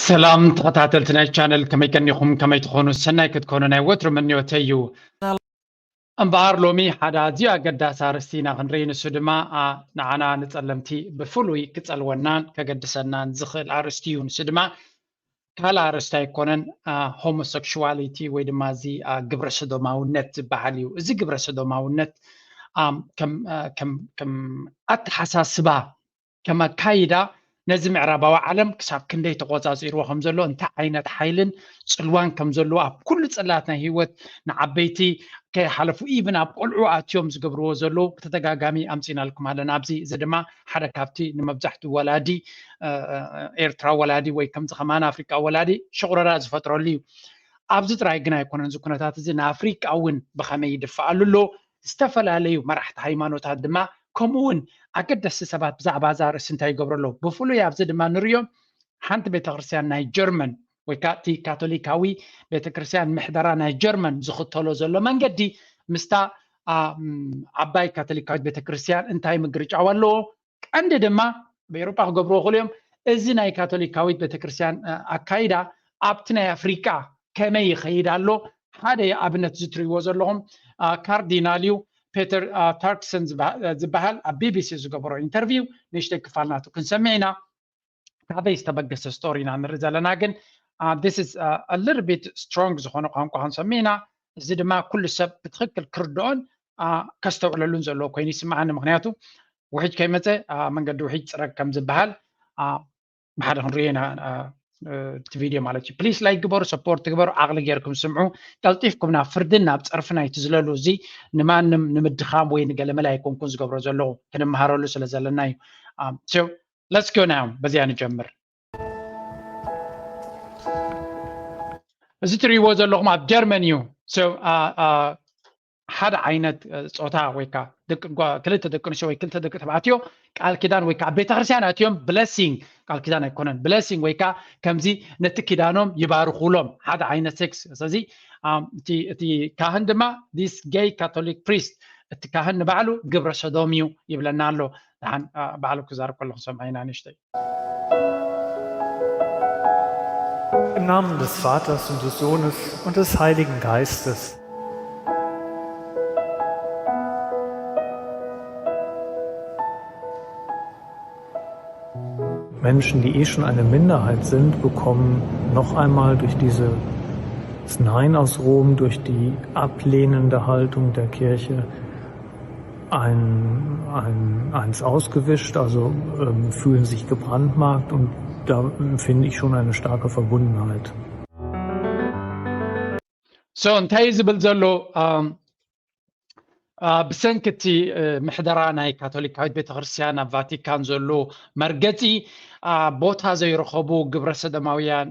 ሰላም ተኸታተልቲ ናይ ቻነል፣ ከመይ ቀኒኹም? ከመይ ትኾኑ? ሰናይ ክትኮኑ ናይ ወትሩ ምንዮተይ እዩ። እምበኣር ሎሚ ሓደ ኣዝዩ ኣገዳሲ ኣርእስቲ ኢና ክንርኢ፣ ንሱ ድማ ንዓና ንጸለምቲ ብፍሉይ ክጸልወናን ከገድሰናን ዝኽእል ኣርእስቲ እዩ። ንሱ ድማ ካልእ ኣርእስቲ ኣይኮነን፣ ሆሞሴክሹዋሊቲ ወይ ድማ እዚ ግብረ ሰዶማውነት ዝበሃል እዩ። እዚ ግብረ ሰዶማውነት ከም ኣተሓሳስባ፣ ከም ኣካይዳ ነዚ ምዕራባዊ ዓለም ክሳብ ክንደይ ተቆጻጺርዎ ከም ዘሎ፣ እንታይ ዓይነት ሓይልን ጽልዋን ከም ዘለዎ ኣብ ኩሉ ጽላት ናይ ህይወት ንዓበይቲ ከይሓለፉ፣ ኢቭን ኣብ ቆልዑ ኣትዮም ዝገብርዎ ዘለዉ ብተደጋጋሚ ኣምጺናልኩም ኣለና። ኣብዚ እዚ ድማ ሓደ ካብቲ ንመብዛሕትኡ ወላዲ ኤርትራ ወላዲ ወይ ከምዚ ከማን ኣፍሪቃ ወላዲ ሽቑረራ ዝፈጥረሉ እዩ። ኣብዚ ጥራይ ግን ኣይኮነን እዚ ኩነታት እዚ፣ ንኣፍሪቃ እውን ብኸመይ ይድፍኣሉ ኣሎ? ዝተፈላለዩ መራሕቲ ሃይማኖታት ድማ ከምኡ እውን ኣገደስቲ ሰባት ብዛዕባ እዛ ርእሲ እንታይ ይገብሩ ኣለዉ? ብፍሉይ ኣብዚ ድማ ንሪኦ ሓንቲ ቤተክርስትያን ናይ ጀርመን ወይ ከዓ እቲ ካቶሊካዊ ቤተክርስትያን ምሕደራ ናይ ጀርመን ዝኽተሎ ዘሎ መንገዲ ምስታ ዓባይ ካቶሊካዊት ቤተክርስትያን እንታይ ምግርጫው ኣለዎ? ቀንዲ ድማ ብኤውሮጳ ክገብርዎ ክእሉ እዮም። እዚ ናይ ካቶሊካዊት ቤተክርስትያን ኣካይዳ ኣብቲ ናይ ኣፍሪቃ ከመይ ይኸይድ ኣሎ? ሓደ ኣብነት ዝትሪእዎ ዘለኹም ካርዲናል እዩ፣ ፔተር ታርክሰን ዝበሃል ኣብ ቢቢሲ ዝገበሮ ኢንተርቪው ንእሽተይ ክፋል ናቱ ክንሰምዕ ኢና። ካበይ ዝተበገሰ ስቶሪ ኢና ንርኢ ዘለና፣ ግን this is a little bit strong ዝኾነ ቋንቋ ክንሰምዕ ኢና። እዚ ድማ ኩሉ ሰብ ብትኽክል ክርድኦን ከስተውዕለሉን ዘለዎ ኮይኑ ይስምዓኒ። ምክንያቱ ውሕጅ ከይመፀ መንገዲ ውሕጅ ፅረግ ከም ዝበሃል ብሓደ ክንሪኦ ኢና። እቲ ቪድዮ ማለት እዩ። ፕሊስ ላይክ ግበሩ፣ ሰፖርት ግበሩ፣ ዓቕሊ ጌርኩም ስምዑ። ቀልጢፍኩም ናብ ፍርድን ናብ ፀርፍን ኣይትዝለሉ። እዚ ንማንም ንምድኻም ወይ ንገለመለ ኣይኮንኩን ዝገብሮ ዘለኹ፣ ክንመሃረሉ ስለ ዘለና እዩ። Let's go now። በዚኣ ንጀምር። እዚ ትርእይዎ ዘለኹም ኣብ ጀርመን እዩ። ሓደ ዓይነት ጾታ ወይ ከዓ ክልተ ደቂ ኣንስትዮ ወይ ክልተ ደቂ ተባዕትዮ ቃል ኪዳን ወይ ከዓ ቤተክርስትያን ኣትዮም ብለሲንግ፣ ቃል ኪዳን ኣይኮነን፣ ብለሲንግ ወይ ከዓ ከምዚ ነቲ ኪዳኖም ይባርኹሎም፣ ሓደ ዓይነት ሴክስ። ስለዚ እቲ ካህን ድማ this gay Catholic priest፣ እቲ ካህን ንባዕሉ ግብረ ሰዶም እዩ ይብለና ኣሎ። ደሓን ባዕሉ ክዛረብ ከለኹ ሰምዐ ኢና ንእሽተይ። Im Namen des Vaters und des Sohnes und des Heiligen Geistes. Menschen, die eh schon eine Minderheit sind, bekommen noch einmal durch dieses Nein aus Rom, durch die ablehnende Haltung der Kirche ein, ein, eins ausgewischt, also ähm, fühlen sich gebrandmarkt und da empfinde ich schon eine starke Verbundenheit. So እንታይ ዝብል ዘሎ ብሰንኪ እቲ ምሕደራ ናይ ካቶሊካዊት ቤተክርስትያን ኣብ ቫቲካን ዘሎ መርገፂ ቦታ ዘይረኸቡ ግብረ ሰደማውያን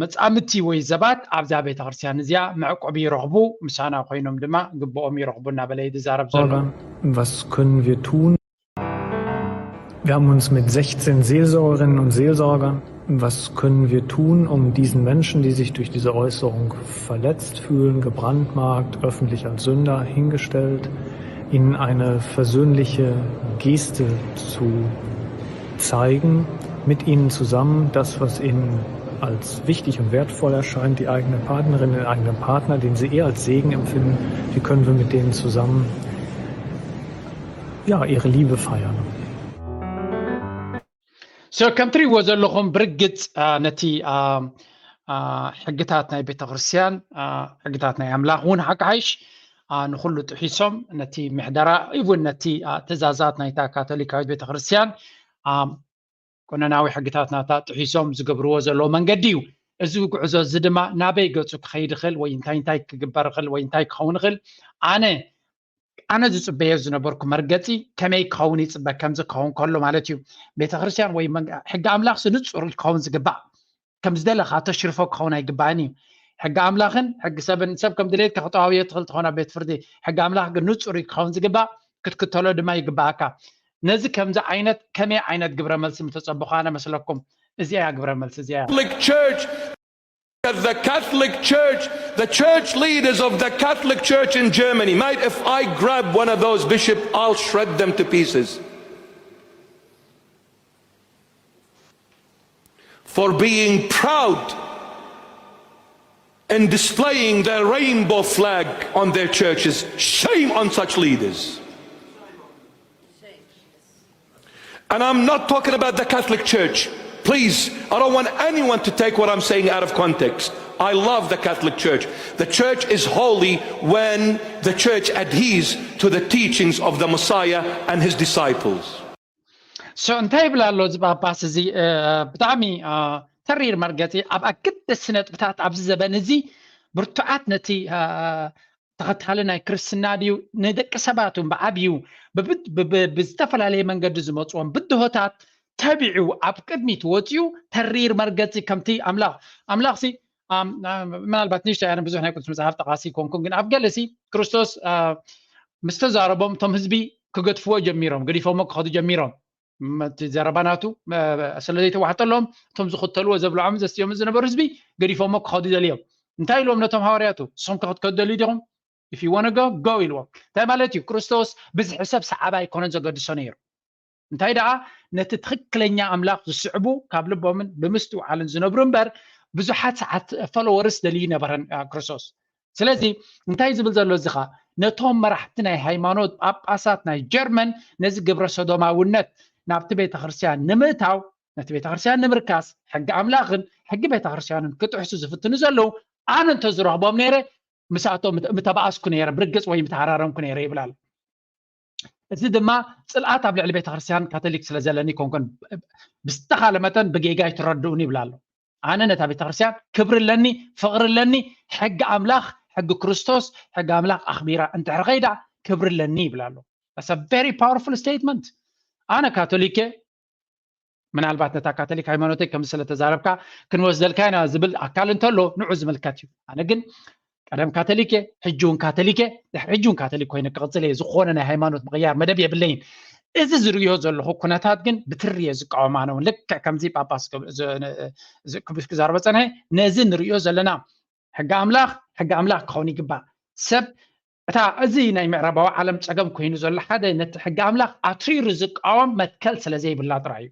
መጻምድቲ ወይ ዘባት ኣብዛ ቤተክርስትያን እዚኣ መዕቆቢ ይረኽቡ፣ ምሳና ኮይኖም ድማ ግብኦም ይረኽቡ እናበለ እዩ ዝዛረብ ዘሎ። Was können wir tun? Wir haben uns mit sechzehn Seelsorgerinnen und Seelsorgern, was können wir tun, um diesen Menschen, die sich durch diese Äußerung verletzt fühlen, gebrandmarkt, öffentlich als Sünder hingestellt, ihnen eine versöhnliche Geste zu zeigen, mit ihnen zusammen das, was ihnen als wichtig und wertvoll erscheint, die eigene Partnerin, den eigenen Partner, den sie eher als Segen empfinden, wie können wir mit denen zusammen ja, ihre Liebe feiern. So ከም ትሪእዎ ዘለኹም ብርግፅ ነቲ ሕግታት ናይ ቤተክርስትያን ሕግታት ናይ ኣምላኽ እውን ሓቂ ሓይሽ ንኩሉ ጥሒሶም ነቲ ምሕደራ ኢቡን ነቲ ትእዛዛት ናይታ ካቶሊካዊት ቤተክርስትያን ቁነናዊ ሕግታት ናታ ጥሒሶም ዝገብርዎ ዘለዉ መንገዲ እዩ። እዚ ጉዕዞ እዚ ድማ ናበይ ገፁ ክኸይድ ይኽእል ወይ እንታይ እንታይ ክግበር ይኽእል ወይ እንታይ ክኸውን ይኽእል ኣነ ኣነ ዝፅበዮ ዝነበርኩ መርገፂ ከመይ ክኸውን ይፅበ ከምዚ ክኸውን ከሎ ማለት እዩ። ቤተክርስትያን ወይ ሕጊ ኣምላኽሲ ንፁር ክኸውን ዝግባእ ከም ዝደለኻ ተሽርፎ ክኸውን ኣይግባእን እዩ። ሕጊ ኣምላኽን ሕጊ ሰብን ሰብ ከም ድሌትካ ክጠዋውዮ ትኽእል ትኾን ኣብ ቤት ፍርዲ ሕጊ ኣምላኽ ግን ንፁር እዩ ክኸውን ዝግባእ ክትክተሎ ድማ ይግባእካ። ነዚ ከምዚ ዓይነት ከመይ ዓይነት ግብረ መልሲ ምተፀበኹ ኣነ መስለኩም? እዚኣ እያ ግብረ መልሲ እዚኣ እያ። Catholic Church, the Catholic Church, the church leaders of the Catholic Church in Germany, mate, if I grab one of those bishops, I'll shred them to pieces. for being proud and displaying their rainbow flag on their churches. Shame on such leaders. And I'm not talking about the Catholic Church. Please, I don't want anyone to take what I'm saying out of context. I love the Catholic Church. The church is holy when the church adheres to the teachings of the Messiah and his disciples. So እንታይ ይብል ኣሎ እዚ ጳጳስ እዚ? ብጣዕሚ ተሪር መርገፂ ኣብ ኣገደስቲ ነጥብታት ኣብዚ ዘበን እዚ ብርቱዓት ነቲ ተኸታሊ ናይ ክርስትና ድዩ ንደቂ ሰባት እውን ብዓብዩ ብዝተፈላለየ መንገዲ ዝመፅዎም ብድሆታት ተቢዑ ኣብ ቅድሚት ወፂኡ ተሪር መርገፂ ከምቲ ኣምላኽ ኣምላኽሲ ምናልባት ንሽቶ ኣነ ብዙሕ ናይ ቅዱስ መፅሓፍ ጠቓሲ ይኮንኩም ግን ኣብ ገለሲ ክርስቶስ ምስ ተዛረቦም እቶም ህዝቢ ክገድፍዎ ጀሚሮም ገዲፎሞ ክኸዱ ጀሚሮም ዘረባ ናቱ ስለ ዘይተዋሕጠሎም እቶም ዝኽተልዎ ዘብልዖም ዘስትዮም ዝነበሩ ህዝቢ ገዲፎሞ ክኸዱ ደልዮም እንታይ ኢልዎም ነቶም ሃዋርያቱ ንስኹም ከ ክትከዱ ደልዩ ዲኹም if you wanna go go ኢልዎም እንታይ ማለት እዩ ክርስቶስ ብዝሒ ሰብ ሰዓባ ኣይኮነን ዘገድሶ ነይሩ እንታይ ደኣ ነቲ ትኽክለኛ ኣምላኽ ዝስዕቡ ካብ ልቦምን ብምስትውዓልን ዝነብሩ እምበር ብዙሓት ሰዓት ፎሎወርስ ደልዩ ነበረን ክርስቶስ ስለዚ እንታይ ዝብል ዘሎ እዚኻ ነቶም መራሕቲ ናይ ሃይማኖት ጳጳሳት ናይ ጀርመን ነዚ ግብረ ሰዶማውነት ናብቲ ቤተ ክርስቲያን ንምእታው ነቲ ቤተ ክርስቲያን ንምርካስ ሕጊ ኣምላኽን ሕጊ ቤተ ክርስቲያንን ክጥሕሱ ዝፍትኑ ዘለዉ ኣነ እንተዝረኽቦም ነይረ ምስኣቶም ምተባኣስኩ ነይረ ብርግፅ ወይ ምተሃራረምኩ ነይረ ይብል ኣሎ እዚ ድማ ፅልኣት ኣብ ልዕሊ ቤተክርስትያን ካቶሊክ ስለ ዘለኒ ኮንኩን ብዝተኻለ መጠን ብጌጋ ይትረድኡኒ ይብል ኣሎ ኣነ ነታ ቤተክርስትያን ክብሪ ኣለኒ ፍቕሪ ኣለኒ ሕጊ ኣምላኽ ሕጊ ክርስቶስ ሕጊ ኣምላኽ ኣኽቢራ እንድሕር ኸይዳ ክብሪ ኣለኒ ይብል ኣሎ that's a very powerful statement ኣነ ካቶሊክ ምናልባት ነታ ካቶሊክ ሃይማኖተይ ከምዚ ስለተዛረብካ ክንወስደልካ ኢና ዝብል ኣካል እንተሎ ንዑ ዝምልከት እዩ ኣነ ግን ቀደም ካቶሊክ እየ ሕጂ እውን ካቶሊክ እየ ድሕሪ ሕጂ እውን ካቶሊክ ኮይነ ክቕፅል እየ ዝኾነ ናይ ሃይማኖት ምቕያር መደብ የብለይን እዚ ዝርእዮ ዘለኹ ኩነታት ግን ብትሪ እየ ዝቃወም ኣነ እውን ልክዕ ከምዚ ጳጳስ ክዛረበ ፀንሐ ነዚ ንርእዮ ዘለና ሕጊ ኣምላኽ ሕጊ ኣምላኽ ክኸውን ይግባእ ሰብ እታ እዚ ናይ ምዕራባዊ ዓለም ጸገም ኮይኑ ዘሎ ሓደ ነቲ ሕጊ ኣምላኽ ኣትሪሩ ዝቃወም መትከል ስለ ዘይብላ ጥራይ እዩ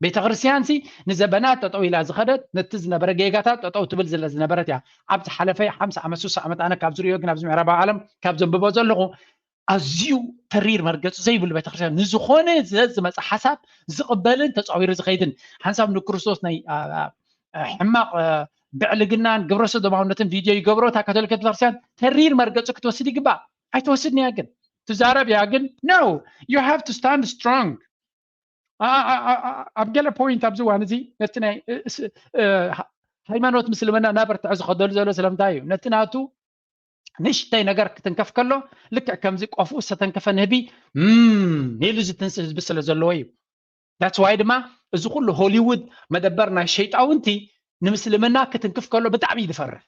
ቤተ ክርስቲያን ሲ ንዘበናት ጠጠው ኢላ ዝኸደት ነቲ ዝነበረ ጌጋታት ጠጠው ትብል ስለ ዝነበረት እያ ኣብ ዝሓለፈ ሓምሳ ዓመት ሱሳ ዓመት ኣነ ካብ ዝሪዮ ግን ኣብዚ ምዕራባዊ ዓለም ካብ ዘንብቦ ዘለኹ ኣዝዩ ተሪር መርገፂ ዘይብሉ ቤተክርስትያን ንዝኾነ ዝመፅ ሓሳብ ዝቕበልን ተፃዊሩ ዝኸይድን ሓንሳብ ንክርስቶስ ናይ ሕማቕ ብዕልግናን ግብረ ሰዶማውነትን ቪድዮ ይገብሮ እታ ካቶሊካዊት ቤተክርስትያን ተሪር መርገፂ ክትወስድ ይግባእ ኣይትወስድን እያ ግን ትዛረብ እያ ግን no you have to stand strong ኣብ ገለ point ኣብዚ እዋን እዚ ነቲ ናይ ሃይማኖት ምስልምና እናበርትዐ ዝኸደሉ ዘሎ ስለምንታይ እዩ ነቲ ናቱ ንእሽተይ ነገር ክትንከፍ ከሎ ልክዕ ከምዚ ቆፍኡ ዝተተንከፈ ንህቢ ኢሉ ዝትንስእ ህዝቢ ስለ ዘለዎ እዩ that's why ድማ እዚ ኩሉ ሆሊውድ መደበር ናይ ሸይጣውንቲ ንምስልምና ክትንክፍ ከሎ ብጣዕሚ እዩ ዝፈርህ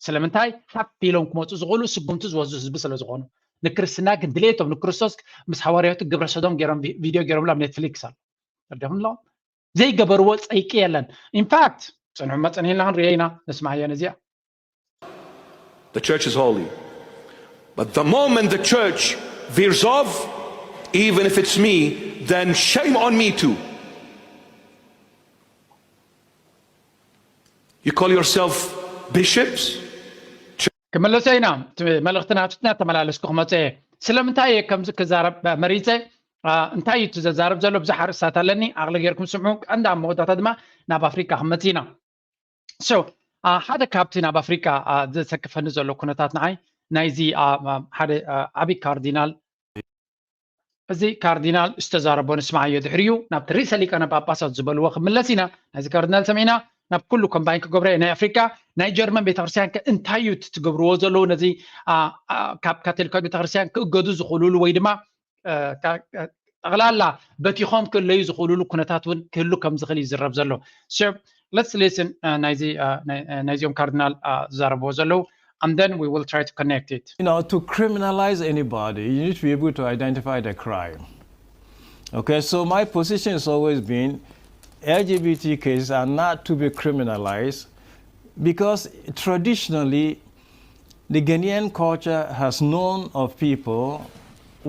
ስለምንታይ ሓፍ ኢሎም ክመፁ ዝኽእሉ ስጉምቲ ዝወስዱ ህዝቢ ስለ ዝኾኑ ንክርስትና ግን ድሌቶም ንክርስቶስ ምስ ሃዋርያቱ ግብረ ሰዶም ገይሮም ቪድዮ ገይሮምሎም ኔትፍሊክስ ኣሎ ተረዲኹም ኣለኹም ዘይገበርዎ ፀይቂ የለን ኢንፋክት ፅንሑ መፅንሒልና ክንሪኦ ኢና ንስማዕዮ ነዚኣ The church is holy. But the moment the church veers off, even if it's me, then shame on me too. You call yourself bishops? ክመለሰ ኢና መልእክቲ ናትና ተመላለስኩ ክመፀ እየ ስለምንታይ እየ ከምዚ ክዛረብ መሪፀ እንታይ እዩ ዘዛረብ ዘሎ ብዙሕ ኣርእስታት ኣለኒ ኣቕሊ ጌርኩም ስምዑ ቀንዲ ኣብ መወዳእታ ድማ ናብ ኣፍሪካ ክመፅ ኢና so ሓደ ካብቲ ናብ ኣፍሪቃ ዘሰክፈኒ ዘሎ ኩነታት ንዓይ ናይዚ ሓደ ዓብይ ካርዲናል እዚ ካርዲናል ዝተዛረቦ ንስማዓዮ ድሕሪኡ ናብቲ ርእሰ ሊቃነ ጳጳሳት ዝበልዎ ክምለስ ኢና ናይዚ ካርዲናል ሰሚዕና ናብ ኩሉ ኮምባይን ክገብሮ ናይ ኣፍሪቃ ናይ ጀርመን ቤተክርስትያን ከ እንታይ እዩ ትገብርዎ ዘለዉ ነዚ ካብ ካቶሊካዊት ቤተክርስትያን ክእገዱ ዝኽእሉሉ ወይ ድማ ጠቕላላ በቲኾም ክእለዩ ዝኽእሉሉ ኩነታት እውን ክህሉ ከም ዝኽእል ይዝረብ ዘሎ let's listen ናይዚኦም ካርዲናል ዝዛረብዎ ዘለዉ and then we will try to connect it you know, to criminalize anybody, you need to be able to identify the crime. Okay, so my position has always been L G B T cases are not to be criminalized because traditionally the Ghanaian culture has known of people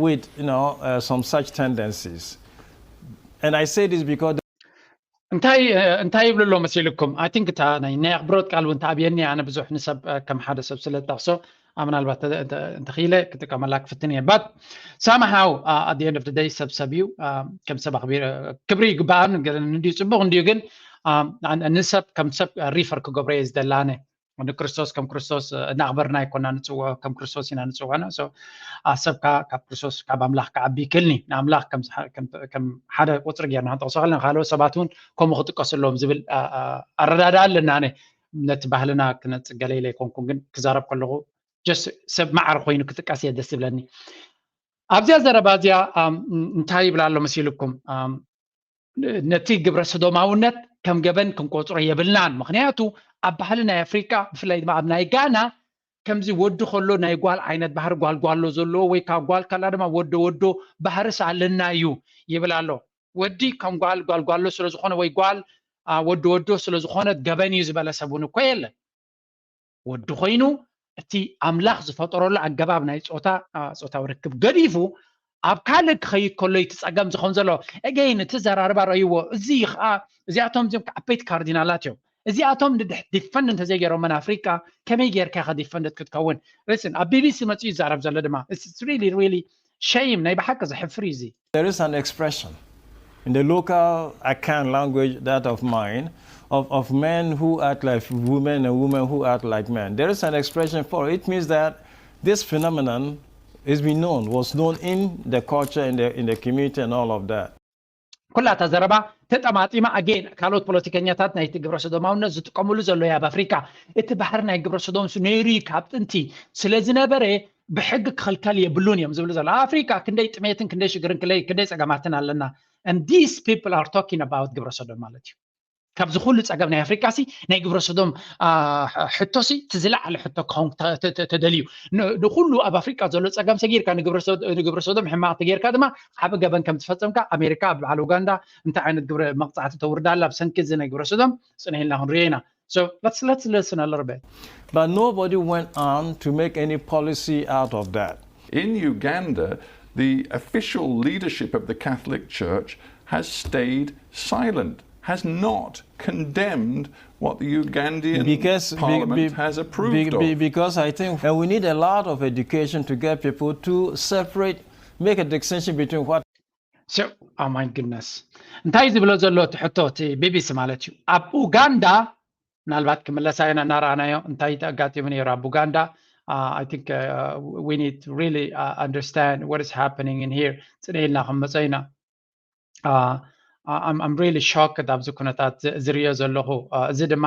with you know, uh, some such tendencies. And I say this because እንታይ እንታይ ይብሉ ኣሎ መሲልኩም? I think እታ ናይ ናይ ኣኽብሮት ቃል እውን ተኣብየኒ። ኣነ ብዙሕ ንሰብ ከም ሓደ ሰብ ስለ ዝጠቕሶ ምናልባት እንተኽኢለ ክጥቀመላ ክፍትን እየ። But somehow at the end of the day ሰብ ሰብ እዩ። ከም ሰብ ክብሪ ይግባኣን እንዲዩ ጽቡቕ እንዲዩ፣ ግን ንሰብ ከም ሰብ ሪፈር ክገብሮ እየ ዝደላነ። ንክርስቶስ ከም ክርስቶስ እናኽበርና ኣይኮና ንፅውዖ፣ ከም ክርስቶስ ኢና ንፅውዖ። ሰብካ ካብ ክርስቶስ ካብ ኣምላኽ ክዓቢ ይክእልኒ። ንኣምላኽ ከም ሓደ ቁፅሪ ጌርና ክንጠቕሶ ከለና ካልኦት ሰባት እውን ከምኡ ክጥቀሱ ኣለዎም ዝብል ኣረዳድኣ ኣለና። ኣነ ነቲ ባህልና ክነፅገለ ኢለ ኣይኮንኩን፣ ግን ክዛረብ ከለኹ ሰብ ማዕረ ኮይኑ ክጥቀስ እየ ደስ ዝብለኒ። ኣብዚኣ ዘረባ እዚኣ እንታይ ይብል ኣሎ መሲልኩም? ነቲ ግብረ ሰዶማውነት ከም ገበን ክንቆፅሮ የብልናን። ምክንያቱ ኣብ ባህሊ ናይ ኣፍሪቃ ብፍላይ ድማ ኣብ ናይ ጋና ከምዚ ወዲ ከሎ ናይ ጓል ዓይነት ባህሪ ጓል ጓሎ ዘለዎ ወይ ካብ ጓል ካላ ድማ ወዶ ወዶ ባህርስ ኣለና እዩ ይብል ኣሎ። ወዲ ከም ጓል ጓል ጓሎ ስለዝኾነ ወይ ጓል ወዲ ወዶ ስለዝኾነት ገበን እዩ ዝበለ ሰብ እውን እኮ የለን። ወዲ ኮይኑ እቲ ኣምላኽ ዝፈጠረሉ ኣገባብ ናይ ጾታ ጾታዊ ርክብ ገዲፉ ኣብ ካልእ ክኸይድ ከሎ እቲ ጸገም ዝኸውን ዘሎ። Again እቲ ዘራርባ ረእይዎ። እዚ ከዓ እዚኣቶም እዚኦም ዓበይቲ ካርዲናላት እዮም። እዚኣቶም ንድሕ ዲፈንድ እንተዘይገይሮም ኣፍሪቃ ከመይ ጌርካ ኢኻ ዲፈንድ ክትከውን? Listen ኣብ ቢቢሲ መጽኡ ይዛረብ ዘሎ ድማ it's really really shame። ናይ ብሓቂ ዘሕፍር እዩ እዚ። There is an expression in the local Akan language, that of mine, of, of men who act like women and women who act like men. There is an expression for it. It means that this phenomenon is been known, was known in the culture, in the, in the community and all of that. ኩላታ ዘረባ ተጠማጢማ ኣጌን ካልኦት ፖለቲከኛታት ናይቲ ግብረ ሰዶማውነት ዝጥቀምሉ ዘሎ ኣብ ኣፍሪካ። እቲ ባህሪ ናይ ግብረ ሰዶም ነይሩ ካብ ጥንቲ ስለ ዝነበረ ብሕጊ ክኽልከል የብሉን እዮም ዝብሉ ዘሎ። ኣብ ኣፍሪካ ክንደይ ጥሜትን ክንደይ ሽግርን ክንደይ ጸገማትን ኣለና። And these people are talking about ግብረ ሰዶም ማለት እዩ። ካብዚ ኩሉ ጸገም ናይ ኣፍሪቃ ሲ ናይ ግብረ ሰዶም ሕቶ ሲ እቲ ዝለዓለ ሕቶ ክኸውን ተደልዩ። ንኩሉ ኣብ ኣፍሪቃ ዘሎ ጸገም ሰጊርካ ንግብረ ሰዶም ሕማቕ ተጌርካ ድማ ዓቢ ገበን ከም ዝፈጸምካ ኣሜሪካ ኣብ በዓል ኡጋንዳ እንታይ ዓይነት ግብረ መቕጻዕቲ ተውርዳ ኣላ ብሰንኪ እዚ ናይ ግብረ ሰዶም ጽንሕ ኢልና ክንሪኦ ኢና። So let's let's listen a little bit. But nobody went on to make any policy out of that. In Uganda, the official leadership of the Catholic Church has stayed silent, has not condemned what the Ugandan because, parliament be, has approved be, of. Because I think and we need a lot of education to get people to separate, make a distinction between what So, oh my goodness. እንታይ ዝብሎ ዘሎ እቲ ሕቶ እቲ ቢቢሲ ማለት እዩ። ኣብ ኡጋንዳ ምናልባት ክምለሳ ኢና እናረኣናዮ እንታይ ተጋጢሙ ነይሩ ኣብ ኡጋንዳ። I think we need really understand what is happening in here. ጽንዕ ኢልና ክንመጾ ኢና። I'm really shocked ኣብዚ ኩነታት ዝርእዮ ዘለኹ። እዚ ድማ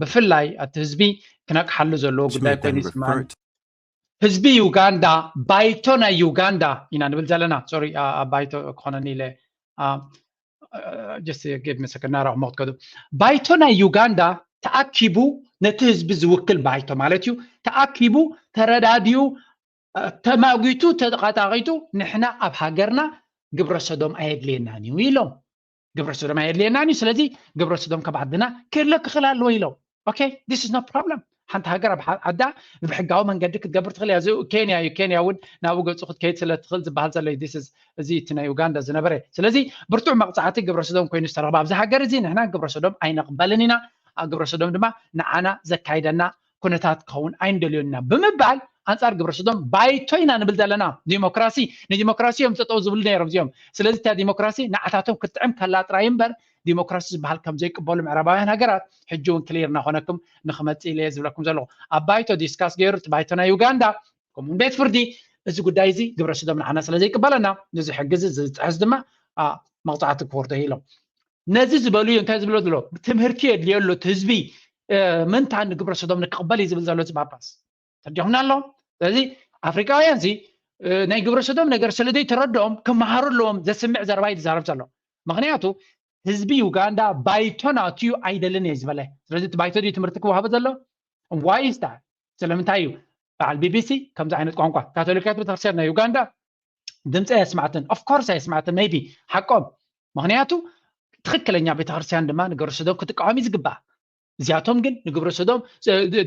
ብፍላይ እቲ ህዝቢ ክነቅሓሉ ዘለዎ ጉዳይ ኮይኑ ይስምዓኒ። ህዝቢ ዩጋንዳ ባይቶ ናይ ዩጋንዳ ኢና ንብል ዘለና። ሶሪ ባይቶ ክኾነኒ ኢለ just give me second ናራኹ መክትከዱ ባይቶ ናይ ዩጋንዳ ተኣኪቡ ነቲ ህዝቢ ዝውክል ባይቶ ማለት እዩ ተኣኪቡ ተረዳዲኡ ተማጒቱ ተቃጣቂጡ ንሕና ኣብ ሃገርና ግብረ ሰዶም ኣየድልየናን እዩ ኢሎም። ግብረ ሰዶም ኣየድልየናን እዩ። ስለዚ ግብረ ሰዶም ካብ ዓድና ክህለ ክኽእል ኣለዎ ኢሎም። Okay, this is no problem። ሓንቲ ሃገር ኣብ ዓዳ ብሕጋዊ መንገዲ ክትገብር ትኽእል እያ። እዚ ኬንያ እዩ። ኬንያ እውን ናብኡ ገፁ ክትከይድ ስለ ትኽእል ዝበሃል ዘሎ እዩ። This is እዚ እቲ ናይ ኡጋንዳ ዝነበረ። ስለዚ ብርቱዕ መቕፃዕቲ ግብረ ሰዶም ኮይኑ ዝተረኽበ ኣብዚ ሃገር እዚ ንሕና ግብረ ሰዶም ኣይነቕበልን ኢና። ግብረ ሰዶም ድማ ንዓና ዘካይደና ኩነታት ክኸውን ኣይንደልዮን ኢና ብምባል ኣንፃር ግብረ ሰዶም ባይቶ ኢና ንብል ዘለና። ዲሞክራሲ ንዲሞክራሲ እዮም ጠጠው ዝብሉ ነይሮም እዚኦም። ስለዚ እታ ዲሞክራሲ ንዓታቶም ክትጥዕም ከላ ጥራይ እምበር ዲሞክራሲ ዝበሃል ከም ዘይቅበሉ ምዕራባውያን ሃገራት ሕጂ እውን ክሊር እናኾነኩም ንክመፅእ ኢለ እየ ዝብለኩም ዘለኹ። ኣብ ባይቶ ዲስካስ ገይሩ እቲ ባይቶ ናይ ዩጋንዳ ከምኡውን ቤት ፍርዲ እዚ ጉዳይ እዚ ግብረ ሰዶም ንዓና ስለ ዘይቅበለና ነዚ ሕጊ እዚ ዝጥሕስ ድማ መቕፃዕቲ ክወርዶ ኢሎም። ነዚ ዝበሉ እዩ እንታይ ዝብሎ ዘሎ ትምህርቲ የድልዮ ኣሎ እቲ ህዝቢ ምንታ ንግብረ ሰዶም ንክቕበል እዩ ዝብል ዘሎ እዚ ጳጳስ ተዲኹምና ኣሎ። ስለዚ ኣፍሪካውያን እዚ ናይ ግብረ ሰዶም ነገር ስለ ዘይተረድኦም ክመሃሩ ኣለዎም ዘስምዕ ዘረባ እዩ ዝዛረብ ዘሎ። ምክንያቱ ህዝቢ ዩጋንዳ ባይቶ ናትዩ ኣይደልን እየ ዝበለ። ስለዚ እቲ ባይቶ ድዩ ትምህርቲ ክወሃቦ ዘሎ? ዋይስታ ስለምንታይ እዩ በዓል ቢቢሲ ከምዚ ዓይነት ቋንቋ ካቶሊካት ቤተክርስትያን ናይ ዩጋንዳ ድምፂ ኣየስማዕትን? Of course ኣየስማዕትን። Maybe ሓቆም። ምክንያቱ ትክክለኛ ቤተክርስትያን ድማ ንግብረ ሰዶም ክትቃወም እዩ ዝግባእ። እዚኣቶም ግን ንግብረ ሰዶም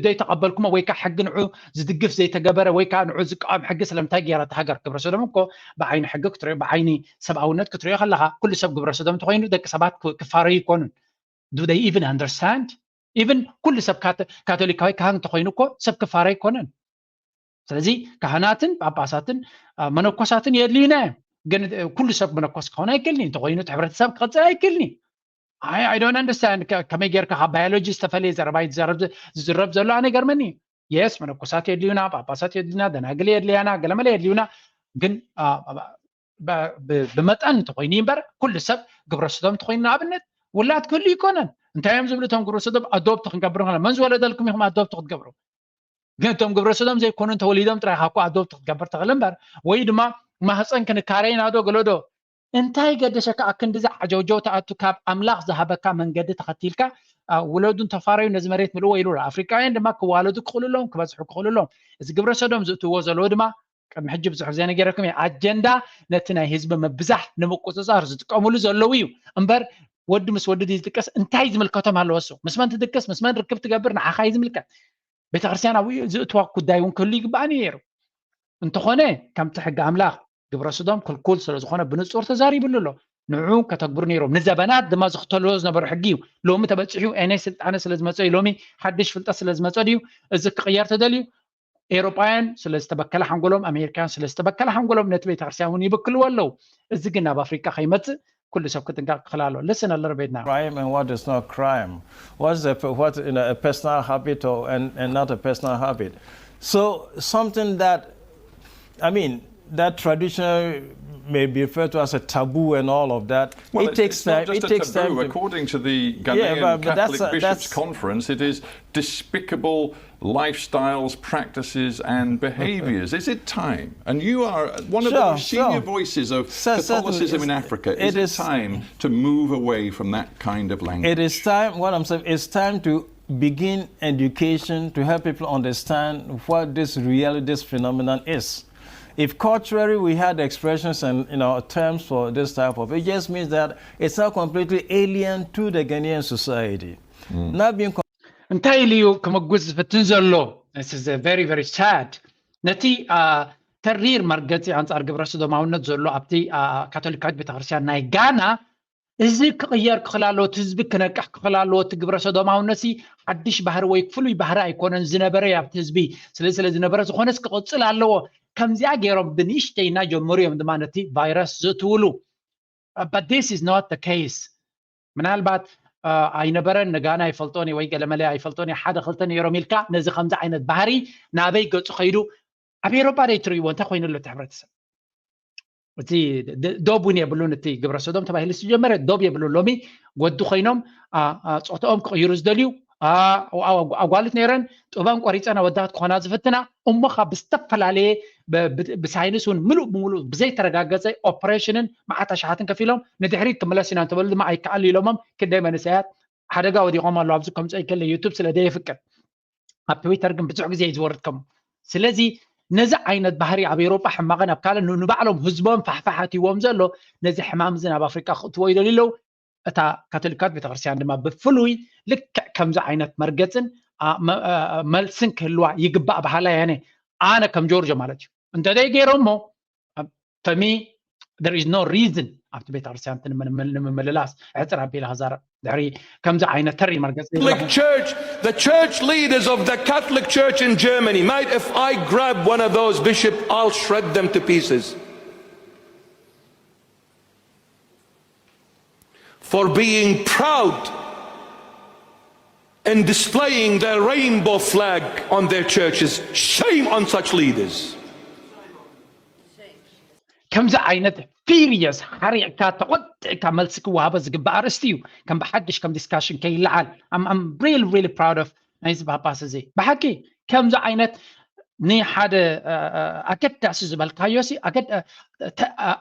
ዘይተቐበልኩሞ ወይ ከዓ ሕጊ ንዑ ዝድግፍ ዘይተገበረ ወይ ከዓ ንዑ ዝቃወም ሕጊ ስለምንታይ ገይራ እታ ሃገር? ግብረ ሰዶም እኮ ብዓይኒ ሕጊ ክትሪኦ፣ ብዓይኒ ሰብኣውነት ክትሪኦ ከለካ ኩሉ ሰብ ግብረ ሰዶም እንተኮይኑ ደቂ ሰባት ክፋረዩ ይኮኑን። Do they even understand? Even ኩሉ ሰብ ካቶሊካዊ ካህን እንተኮይኑ እኮ ሰብ ክፋረ ኣይኮነን። ስለዚ ካህናትን ጳጳሳትን መነኮሳትን የድልዩና እዮም። ግን ኩሉ ሰብ መነኮስ ክኾን ኣይክእልን እዩ። እንተኮይኑ እቲ ሕብረተሰብ ክቐፅል ኣይክእልን እዩ። I don't understand ከመይ ጌርካ ካብ ባዮሎጂ ዝተፈለየ ዘረባ ዝዝረብ ዘሎ ኣነ ይገርመኒ። የስ መነኮሳት የድልዩና፣ ጳጳሳት የድልዩና፣ ደናግል የድልያና፣ ገለመለ የድልዩና። ግን ብመጠን እንተኮይኑ እምበር ኩሉ ሰብ ግብረ ሰዶም እንተኮይኑ ንኣብነት ውላድ ክህሉ ይኮነን። እንታይ እዮም ዝብሉ እቶም ግብረ ሰዶም? ኣዶብት ክንገብር ከለና መን ዝወለደልኩም ኢኹም ኣዶብት ክትገብሩ? ግን እቶም ግብረ ሰዶም ዘይኮኑ እንተወሊዶም ጥራይ እኳ ኣዶብት ክትገብር ትኽእል እምበር ወይ ድማ ማህፀን ክንካረ ኢና ዶ ገለ ዶ እንታይ ገደሰካ? ኣክንድዚ ዓጀውጀው ተኣቱ ካብ ኣምላኽ ዝሃበካ መንገዲ ተኸቲልካ ውለዱን ተፋረዩ ነዚ መሬት ምልእዎ ኢሉ። ኣፍሪቃውያን ድማ ክዋለዱ ክኽእሉ ኣለዎም፣ ክበዝሑ ክኽእሉ ኣለዎም። እዚ ግብረ ሰዶም ዝእትዎ ዘለዎ ድማ ቅድሚ ሕጂ ብዙሕ ግዜ ነጊረኩም እየ። ኣጀንዳ ነቲ ናይ ህዝቢ ምብዛሕ ንምቁፅፃር ዝጥቀምሉ ዘለዉ እዩ እምበር ወዲ ምስ ወዲ ድዩ ዝጥቀስ እንታይ ዝምልከቶም ኣለዎ? እሱ ምስ መን ትድቅስ ምስ መን ርክብ ትገብር ንዓኻ እዩ ዝምልከት። ቤተክርስትያን ኣብኡ ዝእትዋ ጉዳይ እውን ክህሉ ይግባእ ነይሩ። እንተኾነ ከምቲ ሕጊ ኣምላኽ ግብረ ስዶም ክልኩል ስለ ዝኾነ ብንጹር ተዛሪብሉ ኣሎ። ንዑ ከተግብሩ ነይሮም። ንዘበናት ድማ ዝኽተልዎ ዝነበሩ ሕጊ እዩ። ሎሚ ተበጺሑ እኔ ስልጣነ ስለ ዝመጸ እዩ፣ ሎሚ ሓድሽ ፍልጠት ስለ ዝመጸ ድዩ እዚ ክቕየር ተደልዩ? ኤውሮጳውያን ስለ ዝተበከለ ሓንጎሎም፣ ኣሜሪካውያን ስለ ዝተበከለ ሓንጎሎም ነቲ ቤተክርስትያን እውን ይብክልዎ ኣለዉ። እዚ ግን ናብ ኣፍሪቃ ከይመጽእ ኩሉ ሰብ ክጥንቀቕ ክኽእል ኣለዎ። Listen a little bit now. Crime and what is not crime. What's a, what in a personal habit or and, and not a personal habit. So something that, I mean, that traditional may be referred to as a taboo and all of that. Well, it takes it's time. Not just It a takes taboo. Time. To, According to the Ghanaian yeah, but, but Catholic that's, Bishops that's, Conference, it is despicable lifestyles, practices, and behaviors. Is it time? And you are one of sure, the most senior sure. voices of so, Catholicism in Africa. Is it, it is, time to move away from that kind of language? It is time. What I'm saying, it's time to begin education to help people understand what this reality, this phenomenon is. If culturally we had expressions and you know terms for this type of, it just means that it's not completely alien to the Ghanaian society. Mm. Not being. እንታይ ኢሉ እዩ ክምጉስ ዝፍትን ዘሎ? This is very very sad. ነቲ ተሪር መርገፂ ኣንፃር ግብረ ስዶማውነት ዘሎ ኣብቲ ካቶሊካዊት ቤተክርስትያን ናይ ጋና እዚ ክቕየር ክኽእል ኣለዎ፣ እቲ ህዝቢ ክነቅሕ ክኽእል ኣለዎ። እቲ ግብረ ሰዶማውነት ሲ ሓድሽ ባህሪ ወይ ፍሉይ ባህሪ ኣይኮነን፣ ዝነበረ እዩ ኣብቲ ህዝቢ። ስለዚ ስለ ዝነበረ ዝኾነስ ክቕፅል ኣለዎ። ከምዚኣ ገይሮም ብንእሽተይ እናጀመሩ እዮም ድማ ነቲ ቫይረስ ዘእትውሉ። But this is not the case. ምናልባት ኣይነበረን፣ ንጋና ኣይፈልጦን እየ ወይ ገለመለ ኣይፈልጦን እየ፣ ሓደ ክልተ ነይሮም ኢልካ ነዚ ከምዚ ዓይነት ባህሪ ናበይ ገፁ ከይዱ ኣብ ኤሮጳ ዶ ትርእይዎ እንታይ ኮይኑ ኣሎ እቲ ሕብረተሰብ? እቲ ዶብ እውን የብሉን። እቲ ግብረ ሰዶም ተባሂሉ ዝተጀመረ ዶብ የብሉን። ሎሚ ወዲ ኮይኖም ፆትኦም ክቕይሩ ዝደልዩ ኣጓልት ነይረን ጥበን ቆሪፀን ኣወዳት ክኾና ዝፍትና እሞ ካብ ዝተፈላለየ ብሳይንስ እውን ምሉእ ብምሉእ ብዘይተረጋገፀ ኦፕሬሽንን መዓት ኣሽሓትን ከፊሎም ንድሕሪት ክምለስ ኢና እንተበሉ ድማ ኣይከኣል ኢሎሞም ክንደይ መንእሰያት ሓደጋ ወዲቖም ኣለዉ። ኣብዚ ከምፅኦ ይከለ ዩቱብ ስለ ደየፍቅድ ኣብ ትዊተር ግን ብዙሕ ግዜ እዩ ዝወርድ ከም ስለዚ ነዚ ዓይነት ባህሪ ኣብ ኤሮጳ ሕማቕን ኣብ ካልእ ንባዕሎም ህዝቦም ፋሕፋሕ ኣትይዎም ዘሎ ነዚ ሕማም እዚ ናብ ኣፍሪቃ ክእትዎ ይደልዩ ኣለዉ። እታ ካቶሊካት ቤተክርስትያን ድማ ብፍሉይ ልክዕ ከምዚ ዓይነት መርገፅን መልስን ክህልዋ ይግባእ በሃላይ ኣነ ኣነ ከም ጆርጆ ማለት እዩ እንተዘይ ገይሮሞ to me there is no reason ኣብቲ ቤተክርስትያን ንምምልላስ ዕፅር ኣቢለ ክዛረብ ድሕሪ ከምዚ ዓይነት ተሪ መርገፂ Catholic Church, the church leaders of the Catholic Church in Germany, mate, if I grab one of those bishops, I'll shred them to pieces. For being proud and displaying their rainbow flag on their churches. Shame on such leaders. ከምዚ ዓይነት ፊርየስ ሓሪቕካ ተቆጢዕካ መልሲ ክወሃቦ ዝግባእ ኣርእስቲ እዩ ከም ብሓድሽ ከም ዲስካሽን ከይለዓል I'm really really proud of ናይዚ ጳጳስ እዚ ብሓቂ ከምዚ ዓይነት ንሓደ ኣገዳሲ ዝበልካዮ ሲ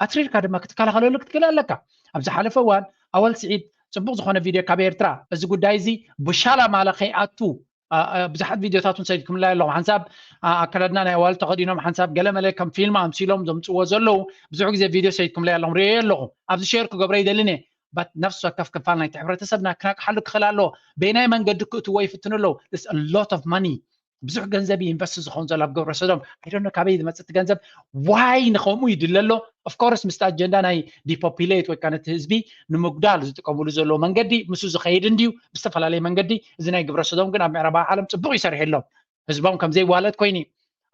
ኣትሪርካ ድማ ክትከላኸለሉ ክትክእል ኣለካ ኣብ ዝሓለፈ እዋን ኣወል ስዒድ ፅቡቅ ዝኾነ ቪድዮ ካብ ኤርትራ እዚ ጉዳይ እዚ ብሻላ ማለ ከይኣቱ ብዙሓት ቪድዮታት እውን ሰዲድኩምላይ ኣለኹም ሓንሳብ ኣከዳድና ናይ ኣዋልድ ተኸዲኖም ሓንሳብ ገለ መለ ከም ፊልም ኣምሲሎም ዘምፅዎ ዘለዉ ብዙሕ ግዜ ቪድዮ ሰዲድኩምላይ ኣለኹም ርእዮ ኣለኹም ኣብዚ ሼር ክገብረ ይደልን እየ but ነፍሲ ወከፍ ክፋል ናይቲ ሕብረተሰብና ክነቅሓሉ ክኽእል ኣለዎ። በየናይ መንገዲ ክእትዎ ይፍትኑ ኣለዉ። There's a lot of money፣ ብዙሕ ገንዘብ ኢንቨስት ዝኸውን ዘሎ ኣብ ግብረ ሰዶም። I don't know ካበይ ዝመፅእ እቲ ገንዘብ፣ ዋይ ንኸምኡ ይድለ ኣሎ። Of course ምስቲ ኣጀንዳ ናይ ዲፖፒሌት ወይ ከዓ ነቲ ህዝቢ ንምጉዳል ዝጥቀምሉ ዘለዉ መንገዲ ምስ ዝኸይድ እንድዩ ብዝተፈላለየ መንገዲ። እዚ ናይ ግብረ ሰዶም ግን ኣብ ምዕራባዊ ዓለም ፅቡቕ ይሰርሕ ኣሎ። ህዝቦም ከም ዘይዋለድ ኮይኑ እዩ።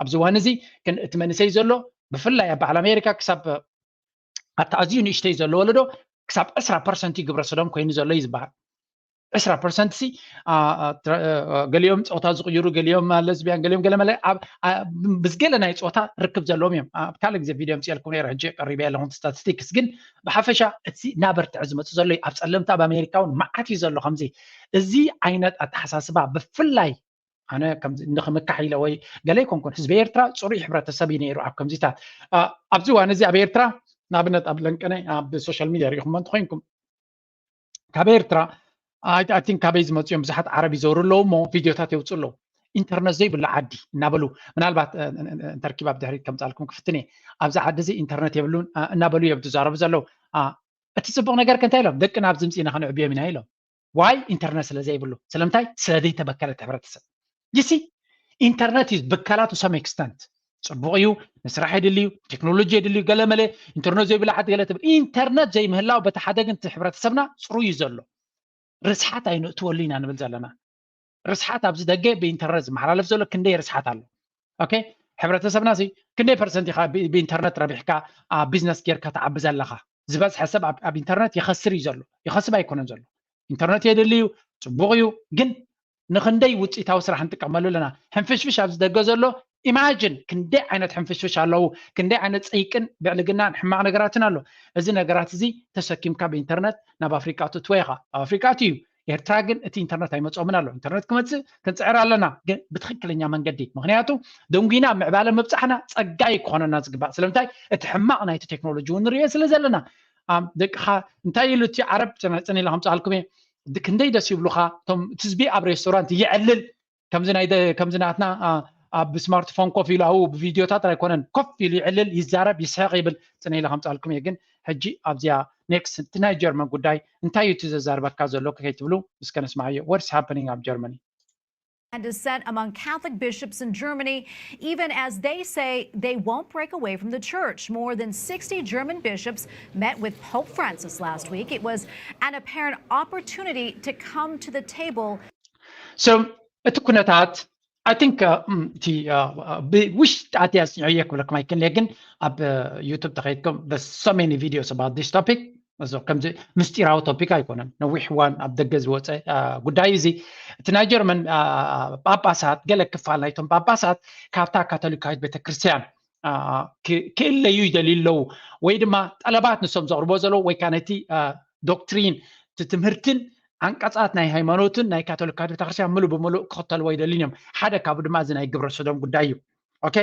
ኣብዚ እዋን እዚ ግን እቲ መንእሰይ ዘሎ ብፍላይ ኣብ በዓል ኣሜሪካ ክሳብ ኣብቲ ኣዝዩ ንእሽተይ ዘሎ ወለዶ ክሳብ ዕስራ ፐርሰንት እዩ ግብረ ሰዶም ኮይኑ ዘሎ እዩ ዝበሃል። ዕስራ ፐርሰንት ሲ አ፣ አ፣ ትረ- አ፣ ገሊኦም ፆታ ዝቕይሩ፣ ገሊኦም ሌዝቢያን፣ ገሊኦም ገለ መለ ኣብ አ፣ ምስ ገለ ናይ ፆታ ርክብ ዘለዎም እዮም። ኣብ ካልእ ግዜ ቪድዮ ምፅኤልኩም ነይረ፣ ሕጂ ቀሪበ ኣለኹም ስታቲስቲክስ። ግን ብሓፈሻ እቲ እናበርትዐ ዝመፅእ ዘሎ እዩ። ኣብ ፀለምቲ ኣብ ኣሜሪካ እውን መዓት እዩ ዘሎ ከምዚ። እዚ ዓይነት ኣተሓሳስባ ብፍላይ ኣነ ከምዚ ንኽምካሕ ኢለ ወይ ገለ ኣይኮንኩን። ህዝቢ ኤርትራ ፅሩይ ሕብረተሰብ እዩ ነይሩ ኣብ ከምዚታት። አ፣ ኣብዚ እዋን እዚ ኣብ ኤርትራ ንኣብነት ኣብ ለንቀነ ኣብ ሶሻል ሚድያ ሪኢኹሞ እንተኮይንኩም ካብ ኤርትራ I think ካበይ ዝመፁ እዮም ብዙሓት ዓረብ ይዘውሩ ኣለዉ እሞ ቪድዮታት የውፅኡ ኣለዉ። ኢንተርነት ዘይብሉ ዓዲ እናበሉ ምናልባት እ፣ እ፣ እ፣ እንተርኪብ ኣብ ድሕሪት ከምፃልኩም ክፍትን እየ። ኣብዚ ዓዲ እዚ ኢንተርነት የብሉን እ፣ እናበሉ እዮም ዝዛረቡ ዘለዉ። አ፣ እቲ ፅቡቕ ነገር ከ እንታይ ኢሎም? ደቅና ኣብዚ ምፅኢና ከነዕብዮም ኢና ኢሎም። ዋይ ኢንተርነት ስለ ዘይብሉ። ስለምንታይ? ስለ ዘይተበከለት ሕብረተሰብ። ይሲ ኢንተርነት እዩ ብከላ to some extent። ፅቡቕ እዩ፣ ንስራሕ የድልዩ፣ ቴክኖሎጂ የድልዩ፣ ገለ መለ ኢንተርነት ዘይብላ ዓዲ ገለ ትብል። ኢንተርነት ዘይምህላው በቲ ሓደ ግን እቲ ሕብረተሰብና ፅሩይ እዩ ዘሎ። ርስሓት ኣይንእትወሉ ኢና ንብል ዘለና። ርስሓት ኣብዚ ደገ ብኢንተርነት ዝመሓላለፍ ዘሎ ክንደይ ርስሓት ኣሎ። ኦኬ፣ ሕብረተሰብና ሲ ክንደይ ፐርሰንት ኢኻ ብ- ብኢንተርነት ረቢሕካ ቢዝነስ ጌርካ ትዓቢ ዘለኻ? ዝበዝሐ ሰብ ኣብ ኣብ ኢንተርነት ይኸስር እዩ ዘሎ። ይኸስብ ኣይኮነን ዘሎ። ኢንተርነት የድሊ እዩ፣ ፅቡቕ እዩ፣ ግን ንኽንደይ ውፅኢታዊ ስራሕ ንጥቀመሉ ኣለና? ሕንፍሽፍሽ ኣብዚ ደገ ዘሎ ኢማጅን ክንደይ ዓይነት ሕንፍሽፍሽ ኣለዉ፣ ክንደይ ዓይነት ፀይቅን ብዕልግናን ሕማቕ ነገራትን ኣሎ። እዚ ነገራት እዚ ተሰኪምካ ብኢንተርነት ናብ ኣፍሪቃ ትእትዎ ኢኻ። ኣብ ኣፍሪቃ ኣትዩ፣ ኤርትራ ግን እቲ ኢንተርነት ኣይመፅኦምን ኣሎ። ኢንተርነት ክመፅእ ክንፅዕር ኣለና፣ ግን ብትኽክለኛ መንገዲ። ምክንያቱ ደንጉና ምዕባለ ምብፃሕና ፀጋ እዩ ክኾነና ዝግባእ። ስለምንታይ? እቲ ሕማቕ ናይቲ ቴክኖሎጂ እውን ንሪኦ ስለ ዘለና። ኣም፣ ደቅኻ እንታይ ኢሉ እቲ ዓረብ ፅነ- ፅን ኢለ ከምፅኣልኩም እየ። ድ- ክንደይ ደስ ይብሉኻ እቶም እቲ ህዝቢ ኣብ ሬስቶራንት ይዕልል ከምዚ ናይ ደ- ከምዚ ናትና ኣ፣ ኣብ ስማርትፎን ኮፍ ኢሉ ኣብኡ ብቪድዮታት ኣይኮነን ኮፍ ኢሉ ይዕልል ይዛረብ ይስሕቕ ይብል። ፅነ ኢለ ከምፅኣልኩም እየ። ግን ሕጂ ኣብዚኣ ኔክስት እቲ ናይ ጀርመን ጉዳይ እንታይ እዩ እቲ ዘዛርበካ ዘሎ ከይትብሉ እስከ ንስማዓዮ። What's happening ኣብ ጀርመኒ? And dissent among Catholic bishops in Germany, even as they say they won't break away from the church. More than sixty German bishops met with Pope Francis last week. It was an apparent opportunity to come to the table. So እቲ ኩነታት I think እ፣ ም፣ እቲ እ፣ ብውሽጢ ኣትየ ኣፅንዐዮ ክብለኩም ኣይክእልን እየ፣ ግን ኣብ ዩቱብ ተኸይድኩም there's so many videos about this topic። እዚ ከምዚ ምስጢራዊ ቶፒክ ኣይኮነን፣ ነዊሕ እዋን ኣብ ደገ ዝወፀ እ፣ ጉዳይ እዚ። እቲ ናይ ጀርመን እ፣ ጳጳሳት፣ ገለ ክፋል ናይቶም ጳጳሳት ካብታ ካቶሊካዊት ቤተክርስትያን እ፣ ክ- ክእለዩ ይደልዩ ኣለዉ፣ ወይ ድማ ጠለባት ንሶም ዘቕርቦ ዘለዉ ወይ ከዓ ነቲ እ፣ ዶክትሪን እቲ ትምህርትን ዓንቀፃት ናይ ሃይማኖትን ናይ ካቶሊካዊት ቤተክርስትያን ምሉእ ብምሉእ ክኽተልዎ ይደልዩን እዮም። ሓደ ካብኡ ድማ እዚ ናይ ግብረ ሰዶም ጉዳይ እዩ። ኦኬ፣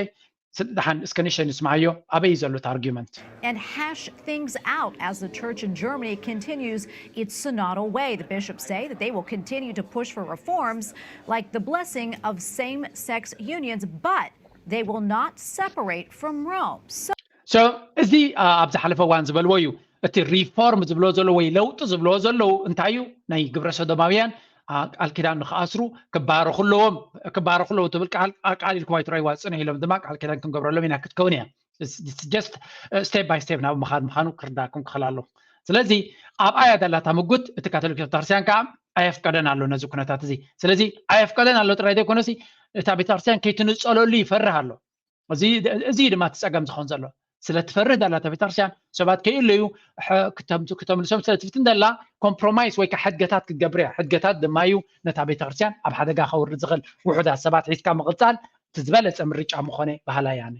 ስ- ደሓን እስከ ንእሽተይ ንስምዓዮ፣ ኣበይ እዩ ዘሎ እቲ ኣርጊመንት? And hash things out as the church in Germany continues its synodal way. The bishops say that they will continue to push for reforms like the blessing of same sex unions, but they will not separate from Rome. So, So እዚ ኣ፣ ኣብ ዝሓለፈ እዋን ዝበልዎ እዩ። እቲ ሪፎርም ዝብልዎ ዘለዉ ወይ ለውጢ ዝብልዎ ዘለዉ እንታይ እዩ? ናይ ግብረ ሰዶማውያን ኣ፣ ቃል ኪዳን ንክኣስሩ ክባረኹ ኣለዎም። ክባረኹ ኣለዎም ትብል ቃል ቃል ኢልኩም ኣይትረይዋ፣ ፅንሕ ኢሎም ድማ ቃል ኪዳን ክንገብረሎም ኢና ክትከውን እያ። ጀስት ስቴፕ ባይ ስቴፕ ናብ ምኻድ ምዃኑ ክርዳኩም ክኽእል ኣለኹ። ስለዚ ኣብኣ እያ ዘላታ ምጉት። እቲ ካቶሊክ ቤተክርስትያን ከዓ ኣየፍቀደን ኣሎ ነዚ ኩነታት እዚ። ስለዚ ኣየፍቀደን ኣሎ ጥራይ ዘይኮነሲ እታ ቤተክርስትያን ከይትንፀለሉ ይፈርህ ኣሎ። እዚ እዚ ድማ እቲ ፀገም ዝኸውን ዘሎ። ስለ ትፈርህ ደላ እታ ቤተክርስትያን ሰባት ከይእለዩ ሐ- ክተም- ክተምልሶም ስለ ትፍትን ደላ ኮምፕሮማይስ ወይ ከዓ ሕድገታት ክትገብር እያ። ሕድገታት ድማ እዩ ነታ ቤተክርስትያን ኣብ ሓደጋ ከውርድ ዝኽእል። ውሑዳት ሰባት ሒዝካ ምቕፃል እቲ ዝበለፀ ምርጫ ምኾነ በሃላይ ኣነ።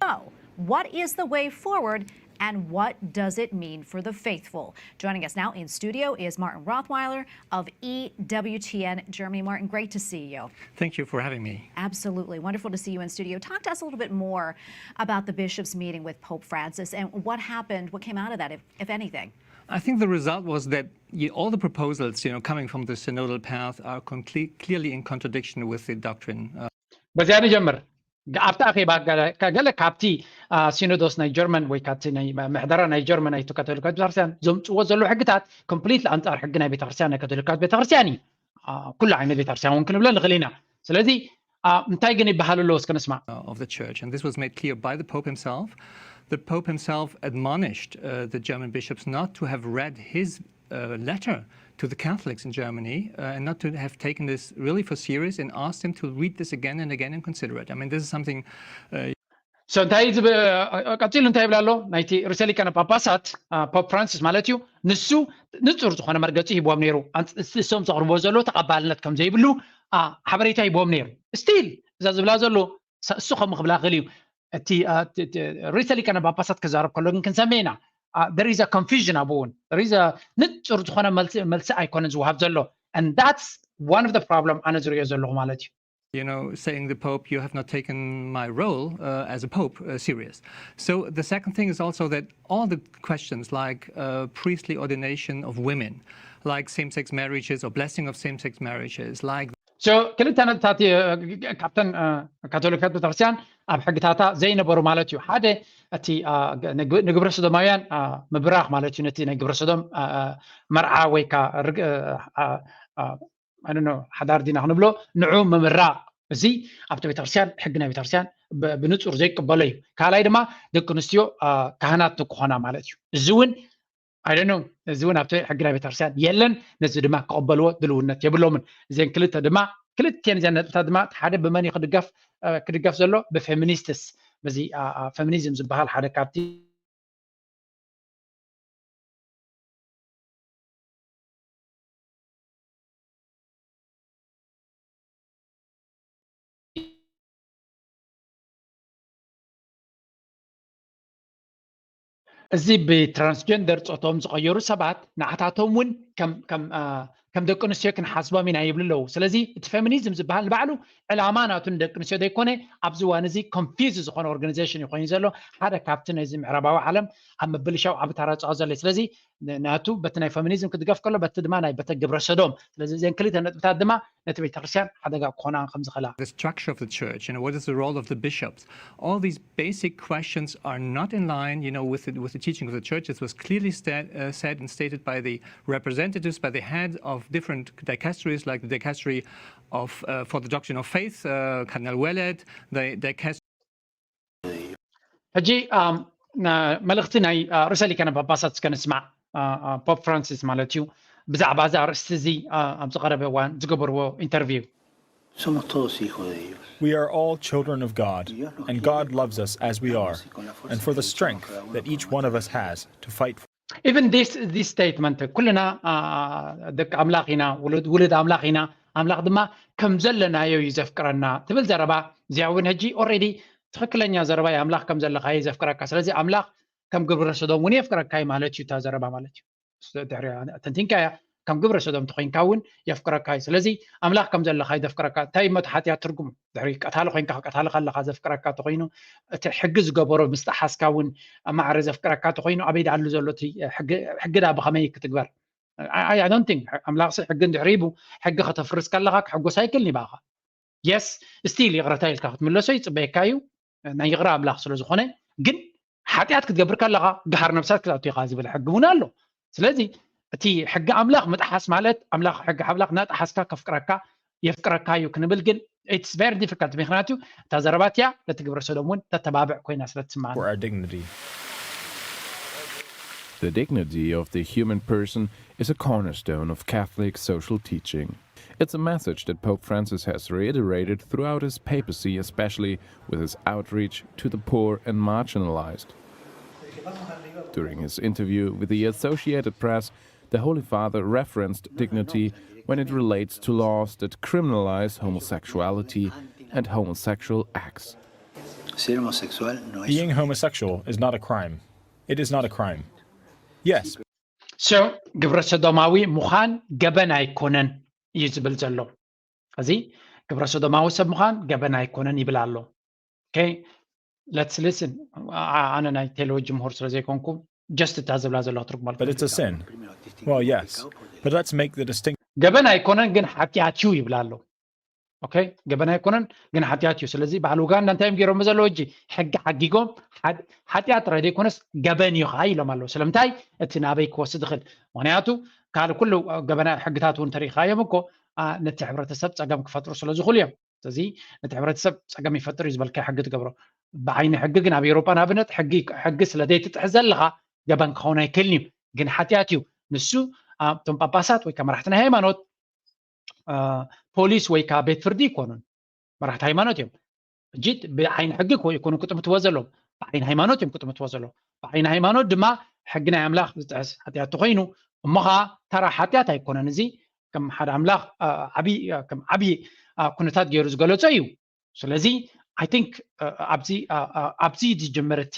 What is the way forward and what does it mean for the faithful? Joining us now in studio is Martin Rothweiler of E W T N Germany. Martin, great to see you. Thank you for having me. Absolutely. Wonderful to see you in studio. Talk to us a little bit more about the bishop's meeting with Pope Francis and what happened, what came out of that, if, if anything. I think the result was that y- all the proposals, you know, coming from the synodal path are con- cle- clearly in contradiction with the doctrine. Uh, በዚኣ ንጀምር። ግ- ኣብቲ ኣኼባ ገለ- ከ- ገለ ካብቲ ሲኖዶስ ናይ ጀርመን ወይ ካብቲ ናይ ምሕደራ ናይ ጀርመን ናይቱ ካቶሊካዊት ቤተክርስትያን ዘምፅዎ ዘለዉ ሕግታት ኮምፕሊትሊ ኣንፃር ሕጊ ናይ ቤተክርስትያን ናይ ካቶሊካዊት ቤተክርስትያን እዩ። ኩሉ ዓይነት ቤተክርስትያን እውን ክንብሎ ንኽእል ኢና። ስለዚ እንታይ ግን ይበሃል ኣለዎ እስከ ንስማዕ። Of the church. And this was made clear by the Pope himself. The Pope himself admonished uh, the German bishops not to have read his uh, letter to the Catholics in Germany uh, and not to have taken this really for serious and asked them to read this again and again and consider it. I mean, this is something uh, So እንታይ ቀፂሉ እንታይ ይብል ኣሎ? ናይቲ ርእሰ ሊቃነ ጳጳሳት ፖፕ ፍራንሲስ ማለት እዩ። ንሱ ንፁር ዝኾነ መርገፂ ሂብዎም ነይሩ። እሶም ዘቕርቦ ዘሎ ተቐባልነት ከም ዘይብሉ ሓበሬታ ሂብዎም ነይሩ። ስቲል እዛ ዝብላ ዘሎ እሱ ከም ክብላ ክእል እዩ። እቲ ርእሰ ሊቃነ ጳጳሳት ክዛረብ ከሎ ግን ክንሰምዕ ኢና። There is a confusion ኣብኡ እውን ንፁር ዝኾነ መልሲ ኣይኮነን ዝወሃብ ዘሎ። And that's one of the problem ኣነ ዝሪኦ ዘለኹ ማለት እዩ። you know, saying the Pope, you have not taken my role uh, as a Pope uh, serious. So the second thing is also that all the questions like uh, priestly ordination of women, like same-sex marriages or blessing of same-sex marriages, like so ክልተ ነጥብታት ካብተን ካቶሊካት ቤተክርስትያን ኣብ ሕግታታ ዘይነበሩ ማለት እዩ። ሓደ እቲ ንግብረ ሶዶማውያን ምብራኽ ማለት እዩ። ነቲ ናይ ግብረ ሶዶም መርዓ ወይ ሓዳር ዲና ክንብሎ ንዑ ምምራቕ፣ እዚ ኣብቲ ቤተክርስትያን ሕጊ ናይ ቤተክርስትያን ብንፁር ዘይቅበሎ እዩ። ካልኣይ ድማ ደቂ ኣንስትዮ ካህናት ንክኾና ማለት እዩ። እዚ እውን ኣይደኖ እዚ እውን ኣብቲ ሕጊ ናይ ቤተክርስትያን የለን። ነዚ ድማ ክቕበልዎ ድልውነት የብሎምን። እዘን ክልተ ድማ ክልተን እዚን ነጥብታት ድማ ሓደ ብመን እዩ ክድገፍ ክድገፍ ዘሎ? ብፌሚኒስትስ። በዚ ፌሚኒዝም ዝበሃል ሓደ ካብቲ እዚ ብትራንስጀንደር ፆቶም ዝቐየሩ ሰባት ንዓታቶም እውን ከም ደቂ ኣንስትዮ ክንሓስቦም ኢና ይብሉ ኣለዉ። ስለዚ እቲ ፌሚኒዝም ዝበሃል ንባዕሉ ዕላማ ናቱ ንደቂ ኣንስትዮ ዘይኮነ ኣብዚ እዋን እዚ ኮንፊዝ ዝኾነ ኦርጋኒዜሽን እዩ ኮይኑ ዘሎ። ሓደ ካብቲ ነዚ ምዕራባዊ ዓለም ኣብ ምብልሻው ዓቢ ተራ ዝፃወት ዘሎ እዩ። ስለዚ ናቱ በቲ ናይ ፌሚኒዝም ክድገፍ ከሎ በቲ ድማ ናይ በተ ግብረ ሰዶም። ስለዚ እዘን ክልተ ነጥብታት ድማ ነቲ ቤተክርስትያን ሓደጋ ክኾና ከም ዝኽእላ the structure of the church and what is the role of the bishops. All these basic questions are not in line, you know, with the, with the teaching of the church. This was clearly sta- uh, said and stated by the representatives, by the head of different dicasteries, like the dicastery of uh, for the doctrine of faith, uh, Cardinal Ouellet, the dicastery ሕጂ መልእኽቲ ናይ ርእሰ ሊቃነ ጳጳሳት እስከ ንስማዕ። ፖፕ ፍራንሲስ ማለት እዩ ብዛዕባ እዚ ኣርእስቲ እዚ ኣብ ዝቐረበ እዋን ዝገበርዎ ኢንተርቪው። We are all children of God, and God loves us as we are, and for the strength that each one of us has to fight for. Even this this statement ኩልና ደቂ ኣምላኽ ኢና፣ ውሉድ ኣምላኽ ኢና። ኣምላኽ ድማ ከም ዘለናዮ እዩ ዘፍቅረና ትብል ዘረባ እዚኣ እውን ሕጂ ኦልሬዲ ትኽክለኛ ዘረባ እዩ። ኣምላኽ ከም ዘለኻ እዩ ዘፍቅረካ። ስለዚ ኣምላኽ ከም ግብረ ሰዶም እውን የፍቅረካ እዩ ማለት እዩ እታ ዘረባ ማለት እዩ። ድሕሪ ተንቲንካ እያ ከም ግብረ ሰዶም ተኮይንካ እውን የፍቅረካ እዩ። ስለዚ ኣምላኽ ከም ዘለኻ እዩ ዘፍቅረካ። እንታይ እሞ እቲ ሓጢኣት ትርጉሙ? ድሕሪ ቀታሊ ኮይንካ ቀታሊ ከለኻ ዘፍቅረካ ተኮይኑ እቲ ሕጊ ዝገበሮ ምስ ጠሓስካ እውን ማዕረ ዘፍቅረካ ተኮይኑ ኣበይ ደኣሉ ዘሎ እቲ ሕጊ ዳ ብኸመይ ክትግበር? I don't think ኣምላኽሲ ሕጊ እንድሕር ሂቡ ሕጊ ከተፍርስ ከለኻ ክሕጎስ ኣይክእልን ይባኻ። የስ ስቲል ይቕረታ ኢልካ ክትምለሶ ይፅበየካ እዩ ናይ ይቕረ ኣምላኽ ስለ ዝኾነ። ግን ሓጢኣት ክትገብር ከለኻ ገሃር ነብሳት ክትኣቱ ኢኻ ዝብል ሕጊ እውን ኣሎ። ስለዚ እቲ ሕጊ ኣምላኽ ምጥሓስ ማለት ኣምላኽ ሕጊ ኣምላኽ እናጠሓስካ ከፍቅረካ የፍቅረካ እዩ ክንብል ግን it's very difficult። ምክንያቱ እታ ዘረባ እቲኣ ነቲ ግብረ ሰዶም እውን ተተባብዕ ኮይና ስለ ትስማዕ። The dignity of the human person is a cornerstone of Catholic social teaching. It's a message that Pope Francis has reiterated throughout his papacy, especially with his outreach to the poor and marginalized. During his interview with the Associated Press, the Holy Father referenced dignity when it relates to laws that criminalize homosexuality and homosexual acts. Being homosexual is not a crime. It is not a crime. Yes. So ግብረ ሰዶማዊ ምዃን ገበን ኣይኮነን እዩ ዝብል ዘሎ። እዚ ግብረ ሰዶማዊ ሰብ ምዃን ገበን ኣይኮነን ይብል ኣሎ። Okay, let's listen. ኣነ ናይ ቴዎሎጂ ምሁር ስለ ዘይኮንኩ just እታ ዝብላ ዘለኹ ትርጉማ But it's a sin. Well, yes. But let's make the distinction. ገበን ኣይኮነን ግን ሓጢኣት እዩ ይብል ኣሎ። okay? ገበን ኣይኮነን፣ ግን ሓጢኣት እዩ። ስለዚ በዓል ኡጋንዳ እንታይ እዮም ገይሮም ዘለዉ? ሕጂ ሕጊ ሓጊጎም ሓጢኣት ጥራይ ዘይኮነስ ገበን እዩ ከዓ ኢሎም ኣለዉ። ስለምንታይ? እቲ ናበይ ክወስድ ይኽእል? ምክንያቱ ካልእ ኩሉ ገበና ሕግታት እውን ተሪኢኻዮም እኮ ነቲ ሕብረተሰብ ፀገም ክፈጥሩ ስለ ዝኽእሉ እዮም። ስለዚ ነቲ ሕብረተሰብ ፀገም ይፈጥር እዩ ዝበልካዮ ሕጊ ትገብሮ። ብዓይኒ ሕጊ ግን ኣብ ኤውሮጳ ንኣብነት ሕጊ ስለ ዘይትጥሕስ ዘለኻ ገበን ክኸውን ኣይክእልን እዩ። ግን ሓጢኣት እዩ ንሱ። እቶም ጳጳሳት ወይ ከዓ መራሕቲ ናይ ሃይማኖት ፖሊስ ወይ ከዓ ቤት ፍርዲ ይኮኑን፣ መራሕቲ ሃይማኖት እዮም። ሕጂ ብዓይኒ ሕጊ ይኮኑ ክጥምትዎ ዘለዎም፣ ብዓይኒ ሃይማኖት እዮም ክጥምትዎ ዘለዎም። ብዓይኒ ሃይማኖት ድማ ሕጊ ናይ ኣምላኽ ዝጥሕስ ሓጢኣት ተኮይኑ እሞ ከዓ ተራ ሓጢኣት ኣይኮነን። እዚ ከም ሓደ ኣምላኽ ዓብይ ከም ዓብይ ኩነታት ገይሩ ዝገለጾ እዩ። ስለዚ I think ኣብዚ ኣብዚ ዝጅምር እቲ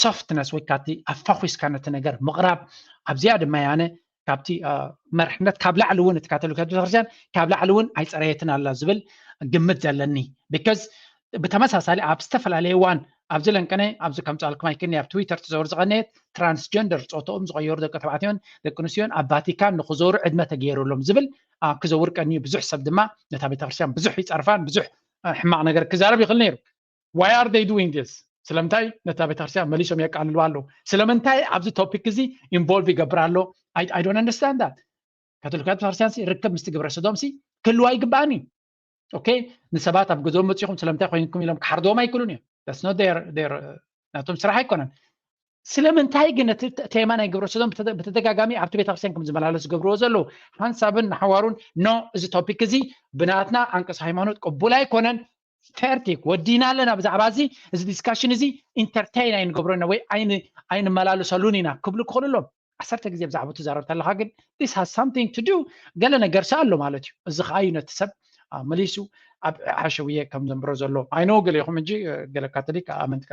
softness ወይ ከዓ እቲ ኣፋኹስካ ነቲ ነገር ምቕራብ ኣብዚኣ ድማ ያነ ካብቲ መርሕነት ካብ ላዕሊ እውን እቲ ካቶሊካት ቤተክርስትያን ካብ ላዕሊ እውን ኣይፀረየትን ኣላ ዝብል ግምት ዘለኒ። Because ብተመሳሳሊ ኣብ ዝተፈላለየ እዋን ኣብዚ ለንቀነ ኣብዚ ከምፃልኩም ኣይክኒ ኣብ ትዊተር ትዘውር ዝቐነየት transgender ፆቶኦም ዝቐየሩ ደቂ ተባዕትዮን ደቂ ኣንስትዮን ኣብ ቫቲካን ንክዞሩ ዕድመ ተገይሩሎም ዝብል ክዘውር ቀንዩ። ብዙሕ ሰብ ድማ ነታ ቤተክርስትያን ብዙሕ ይፀርፋን ብዙሕ ሕማቕ ነገር ክዛረብ ይኽእል ነይሩ። Why are they doing this? ስለምንታይ ነታ ቤተክርስትያን መሊሶም የቃልሉ ኣለዉ? ስለምንታይ ኣብዚ ቶፒክ እዚ ኢንቮልቭ ይገብር ኣሎ? I don't understand that። ካቶሊካት ቤተክርስትያን ርክብ ምስቲ ግብረ ሰዶም ሲ ክህልዋ ይግባኣን እዩ። ኦኬ፣ ንሰባት ኣብ ገዝኦም መፂኹም ስለምንታይ ኮይንኩም ኢሎም ክሓርድዎም ኣይክእሉን እዮም። ናቶም ስራሕ ኣይኮነን። ስለምንታይ ግን እቲ ቴማ ናይ ግብረ ሰዶም ብተደጋጋሚ ኣብቲ ቤተክርስትያን ከም ዝመላለስ ዝገብርዎ ዘለዉ ሓንሳብን ንሓዋሩን ኖ፣ እዚ ቶፒክ እዚ ብናትና ዓንቀስ ሃይማኖት ቅቡል ኣይኮነን። ፈርቲክ ወዲና ኣለና ብዛዕባ እዚ እዚ ዲስካሽን እዚ ኢንተርቴይን ኣይንገብሮና ወይ ኣይንመላለሰሉን ኢና ክብሉ ክኽእሉ ኣለዎም። ዓሰርተ ግዜ ብዛዕባ ትዛረብ ተለካ ግን this has something to do ገለ ነገር ኣሎ ማለት እዩ። እዚ ከዓ እዩ ነቲ ሰብ መሊሱ ኣብ ሓሸውየ ከም ዘንብሮ ዘሎ። I know ገሌኹም እንጂ ገለ ካቶሊክ ኣመንቲ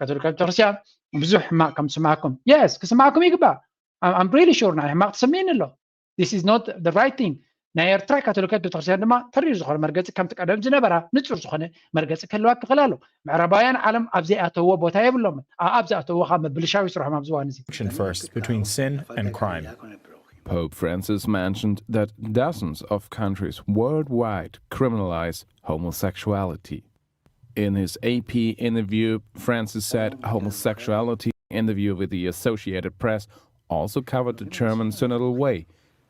ካቶሊካት ቤተክርስትያን ብዙሕ ሕማቅ ከም ዝስማዕኩም፣ yes፣ ክስማዕኩም ይግባእ። I'm really sure ናይ ሕማቅ ትስምዕኒ ኣሎ። This is not the right thing። ናይ ኤርትራ ካቶሊካት ቤተክርስትያን ድማ ተሪር ዝኾነ መርገፂ ከምቲ ቀደም ዝነበራ ንፁር ዝኾነ መርገፂ ክህልዋ ክኽእል ኣሎ። ምዕራባውያን ዓለም ኣብ ዘይኣተውዎ ቦታ የብሎምን። ኣብ ዝኣተውዎ ከዓ ምብልሻው ይስርሖም ኣብዚ እዋን እዚ። First between sin and crime. Pope Francis mentioned that dozens of countries worldwide criminalize homosexuality. In his A P interview, Francis said homosexuality interview with the Associated Press also covered the German synodal way.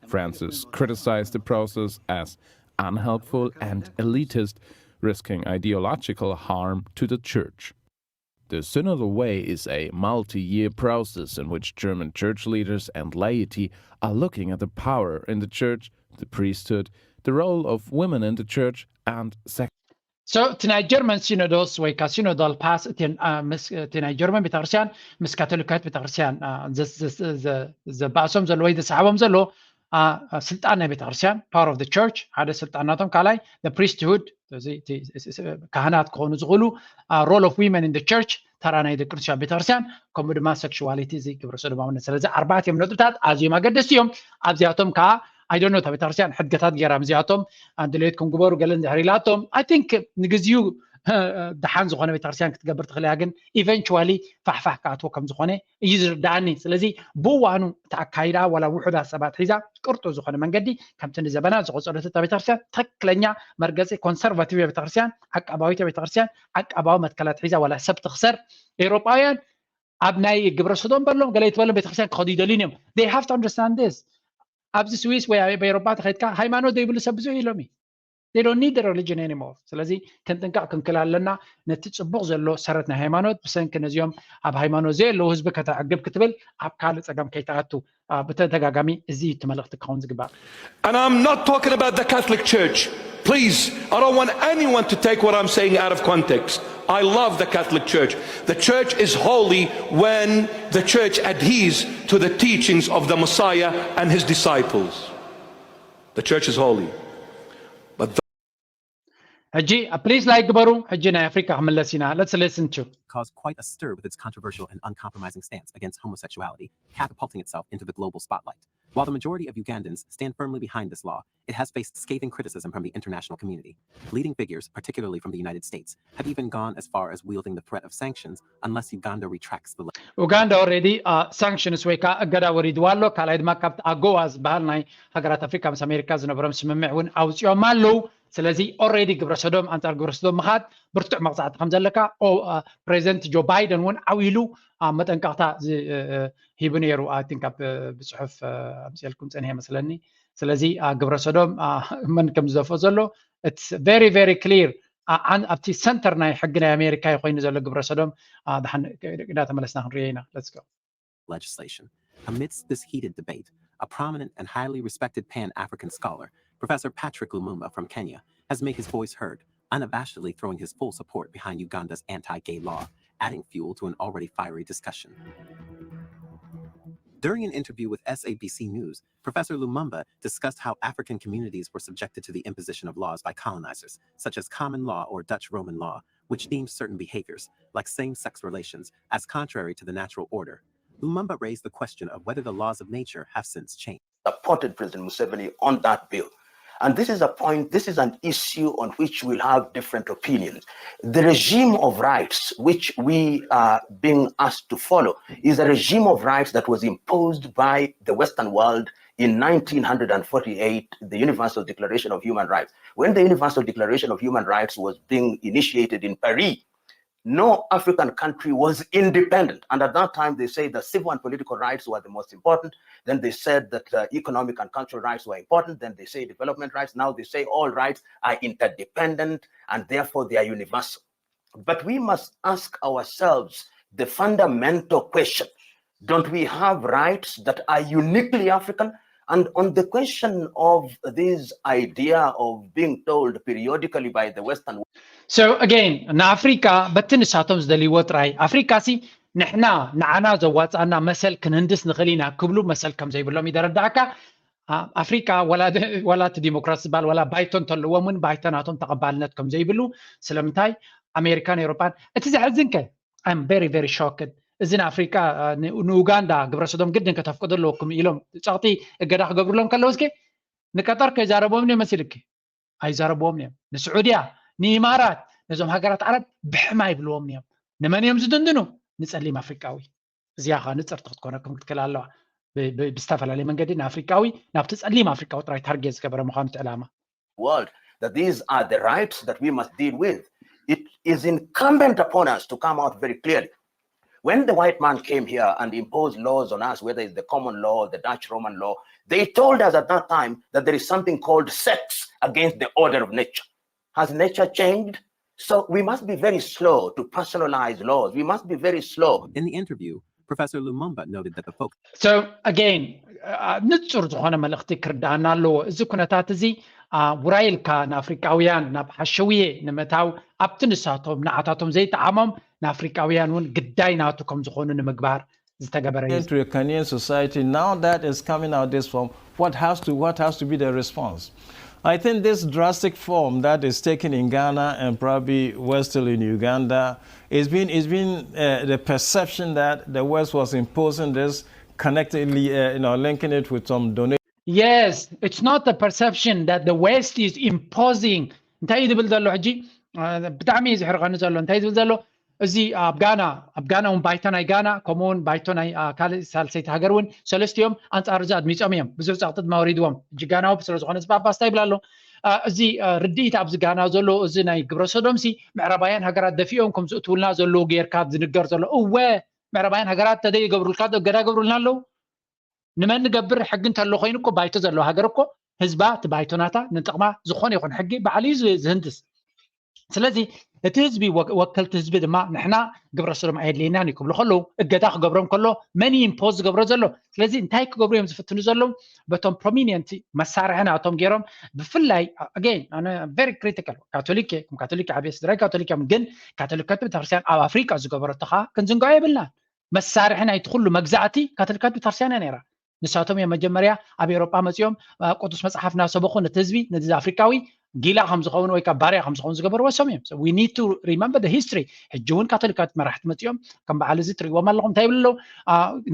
Francis criticized the process as unhelpful and elitist, risking ideological harm to the church. The synodal way is a multi-year process in which German church leaders and laity are looking at the power in the church, the priesthood, the role of women in the church, and sex. So እቲ ናይ ጀርመን ሲኖዶስ ወይ ካ ሲኖዳል ፓስ እቲ ናይ ጀርመን ቤተክርስትያን ምስ ካቶሊካት ቤተክርስትያን ዘባእሶም ዘሎ ወይ ዘሰሓቦም ዘሎ ስልጣን ናይ ቤተክርስትያን፣ power of the church ሓደ ስልጣን ናቶም፣ ካልኣይ priesthood ካህናት ክኾኑ ዝኽእሉ፣ role of women in the church ተራ ናይ ደቂ ኣንስትዮ ቤተክርስትያን፣ ከምኡ ድማ sexuality እዚ ግብረ ሰዶማውነት። ስለዚ ኣርባዕቲኦም ነጥብታት ኣዝዮም ኣገደስቲ እዮም። ኣብዚኣቶም ከዓ I don't know እታ ቤተክርስትያን ሕድገታት ገይራ ምስዚኣቶም ድሌትኩም ግበሩ ገለ እንድሕር ኢላቶም I think ንግዚኡ ደሓን ዝኾነ ቤተክርስትያን ክትገብር ትኽእል እያ፣ ግን eventually ፋሕፋሕ ክኣትዎ ከም ዝኾነ እዩ ዝርዳኣኒ። ስለዚ ብእዋኑ እቲ ኣካይዳ ዋላ ውሑዳት ሰባት ሒዛ ቅርጡ ዝኾነ መንገዲ ከምቲ ንዘበና ዝቆፀረት እታ ቤተክርስትያን ትክክለኛ መርገፂ ኮንሰርቫቲቭ ቤተክርስትያን ዓቃባዊት ቤተክርስትያን ዓቃባዊ መትከላት ሒዛ ዋላ ሰብ ትኽሰር። ኤውሮጳውያን ኣብ ናይ ግብረ ሰዶም በሎም ገለ ይትበሎም ቤተክርስትያን ክኸዱ ይደልዩን እዮም። They have to understand this። ኣብዚ ስዊስ ወይ ኣብ ኤውሮጳ ተኸድካ ሃይማኖት ዘይብሉ ሰብ ብዙሕ ኢሎም እዩ። They don't need the religion anymore። ስለዚ ክንጥንቀቕ ክንክል ኣለና። ነቲ ፅቡቕ ዘሎ ሰረት ናይ ሃይማኖት ብሰንኪ ነዚኦም ኣብ ሃይማኖት ዘየለዉ ህዝቢ ከተዕግብ ክትብል ኣብ ካልእ ፀገም ከይትኣቱ ብተደጋጋሚ እዚ እዩ እቲ መልእኽቲ ክኸውን ዝግባእ። And I'm not talking about the Catholic Church. Please, I don't want anyone to take what I'm saying out of context. I love the Catholic Church. The church is holy when the church adheres to the teachings of the Messiah and his disciples. The church is holy. But ሕጂ please like ግበሩ። ሕጂ ናይ ኣፍሪካ ክምለስ ኢና። Let's listen to caused quite a stir with its controversial and uncompromising stance against homosexuality, catapulting itself into the global spotlight. While the majority of Ugandans stand firmly behind this law, it has faced scathing criticism from the international community. Leading figures, particularly from the United States, have even gone as far as wielding the threat of sanctions unless Uganda retracts the Uganda already sanctions ወይ ከዓ እገዳ ወሪድዋ ኣሎ። ካልኣይ ድማ ካብቲ ኣጎዋ ዝበሃል ናይ ሃገራት ኣፍሪካ ምስ ኣሜሪካ ዝነበሮም ስምምዕ እውን ኣውፂኦም ኣለዉ። ስለዚ already ግብረ ሰዶም ኣንጻር ግብረ ሰዶም ምኻድ ብርቱዕ መቕጻዕቲ ከም ዘለካ ፕሬዚደንት ጆ ባይደን እውን ዓው ኢሉ መጠንቀቕታ ሂቡ ነይሩ። I think ኣብ ብፅሑፍ ኣምፅኤልኩም ፀኒሐ መስለኒ። ስለዚ ግብረ ሰዶም መን ከም ዝደፍኦ ዘሎ it's very very clear። ኣብቲ ሰንተር ናይ ሕጊ ናይ ኣሜሪካ ኮይኑ ዘሎ ግብረ ሰዶም ድሓን እንዳተመለስና ክንሪኦ ኢና። Let's go. Legislation. Amidst this heated debate, a prominent and highly respected Pan African scholar, Professor Patrick Lumumba from Kenya, has made his voice heard, unabashedly throwing his full support behind Uganda's anti gay law, adding fuel to an already fiery discussion. During an interview with S A B C News, Professor Lumumba discussed how African communities were subjected to the imposition of laws by colonizers, such as common law or Dutch Roman law, which deemed certain behaviors, like same sex relations, as contrary to the natural order. Lumumba raised the question of whether the laws of nature have since changed. Supported President Museveni on that bill. And this is a point, this is an issue on which we'll have different opinions. The regime of rights which we are being asked to follow is a regime of rights that was imposed by the Western world in nineteen forty-eight, the Universal Declaration of Human Rights. When the Universal Declaration of Human Rights was being initiated in Paris, no African country was independent. And at that time, they said that civil and political rights were the most important. Then they said that uh, economic and cultural rights were important. Then they say development rights. Now they say all rights are interdependent and therefore they are universal. But we must ask ourselves the fundamental question, don't we have rights that are uniquely African? And on the question of this idea of being told periodically by the Western So again ንኣፍሪካ በቲ ንሳቶም ዝደልይዎ ጥራይ ኣፍሪካ ሲ ንሕና ንዓና ዘዋፃና መሰል ክንህንድስ ንኽእል ኢና ክብሉ መሰል ከም ዘይብሎም ይደረዳእካ። ኣፍሪካ ዋላ እቲ ዲሞክራሲ ዝበሃል ዋላ ባይቶ እንተለዎም እውን ባይቶ ናቶም ተቐባልነት ከም ዘይብሉ ስለምንታይ ኣሜሪካን ኤውሮጳን እቲ ዘሕዝንከ I'm very very shocked። እዚ ንኣፍሪቃ ንኡጋንዳ ግብረ ሰዶም ግድን ከተፍቅዶ ኣለወኩም ኢሎም ጸቕጢ እገዳ ክገብሩሎም ከለዉ እስኪ ንቀጠር ከይዛረቦም እዮም መሲልኪ ኣይዛረብዎም እዮም። ንስዑድያ ንኢማራት ነዞም ሃገራት ዓረብ ብሕም ኣይብልዎም እዮም። ንመን እዮም ዝድንድኑ? ንጸሊም ኣፍሪቃዊ። እዚኣ ከዓ ንጽርቲ ክትኮነኩም ክትክእል ኣለዋ። ብዝተፈላለየ መንገዲ ንኣፍሪቃዊ ናብቲ ጸሊም ኣፍሪቃዊ ጥራይ ታርጌት ዝገበረ ምዃኑ እቲ ዕላማ። world that these are the rights that we must deal with. It is incumbent upon us to come out very clearly. When the white man came here and imposed laws on us, whether it's the common law or the Dutch Roman law, they told us at that time that there is something called sex against the order of nature. Has nature changed? So we must be very slow to personalize laws. We must be very slow. In the interview, Professor Lumumba noted that the focus. So again, ንጹር ዝኾነ መልእኽቲ ክርዳኣና ኣለዎ። እዚ ኩነታት እዚ ውራይ ኢልካ ንኣፍሪቃውያን ናብ ሓሸውየ ንምእታው ኣብቲ ንሳቶም ንዓታቶም ዘይጠዓሞም ንኣፍሪቃውያን እውን ግዳይ ናቱ ከም ዝኾኑ ንምግባር ዝተገበረ እዩ። Into a Kenyan society now that is coming out this form, what has to what has to be the response? I think this drastic form that is taken in Ghana and probably worse still in Uganda is being is being uh, the perception that the West was imposing this connectedly, uh, you know, linking it with some donation. Yes, it's not the perception that the West is imposing. እንታይ እዩ ዝብል ዘሎ ሕጂ? ብጣዕሚ እዩ ዝሕርቐኒ ዘሎ። እንታይ ዝብል ዘሎ? እዚ ኣብ ጋና ኣብ ጋና እውን ባይቶ ናይ ጋና ከምኡ እውን ባይቶ ናይ ካልእ ሳልሰይቲ ሃገር እውን ሰለስቲኦም ኣንፃር እዚ ኣድሚፆም እዮም። ብዙሕ ፀቕጢ ድማ ወሪድዎም። ሕጂ ጋናዊ ስለ ዝኾነ እዚ ጳጳስ እንታይ ይብል ኣሎ? እዚ ርድኢት ኣብዚ ጋና ዘሎ እዚ ናይ ግብረ ሰዶምሲ ምዕራባውያን ሃገራት ደፊኦም ከም ዝእትውልና ዘለዎ ጌርካ ዝንገር ዘሎ። እወ ምዕራባውያን ሃገራት ተደይገብሩልካ እገዳ ገብሩልና ኣለዉ። ንመን ንገብር ሕጊ እንተሎ ኮይኑ እኮ ባይቶ ዘለዎ ሃገር እኮ ህዝባ እቲ ባይቶ ናታ ንጥቕማ ዝኾነ ይኹን ሕጊ ባዕሉ እዩ ዝህንድስ። ስለዚ እቲ ህዝቢ ወከልቲ ህዝቢ ድማ ንሕና ግብረ ሰዶም ኣየድልየናን እዩ ክብሉ ከለዉ እገዳ ክገብሮም ከሎ መን እዩ ኢምፖዝ ዝገብሮ ዘሎ? ስለዚ እንታይ ክገብሩ እዮም ዝፍትኑ ዘለዉ? በቶም ፕሮሚኒየንት መሳርሒ ናቶም ገይሮም ብፍላይ ኣገን ኣነ ቨሪ ክሪቲካል ካቶሊክ እየ። ከም ካቶሊክ ዓብየ ስድራይ ካቶሊክ እዮም። ግን ካቶሊካት ቤተክርስትያን ኣብ ኣፍሪቃ ዝገበረቶ ከዓ ክንዝንግዖ የብልናን። መሳርሒ ናይቲ ኩሉ መግዛእቲ ካቶሊካት ቤተክርስትያን እያ ነይራ። ንሳቶም እዮም መጀመርያ ኣብ ኤውሮጳ መጺኦም ቅዱስ መጽሓፍ እናሰበኹ ነቲ ህዝቢ ነዚ ኣፍሪቃዊ ጊላ ከም ዝኸውን ወይ ከዓ ባርያ ከም ዝኸውን ዝገበርዎ እሶም እዮም። We need to remember the history። ሕጂ እውን ካቶሊካት መራሕቲ መጺኦም ከም በዓል እዚ ትርእዎም ኣለኹም እንታይ ይብሉ ኣለዉ?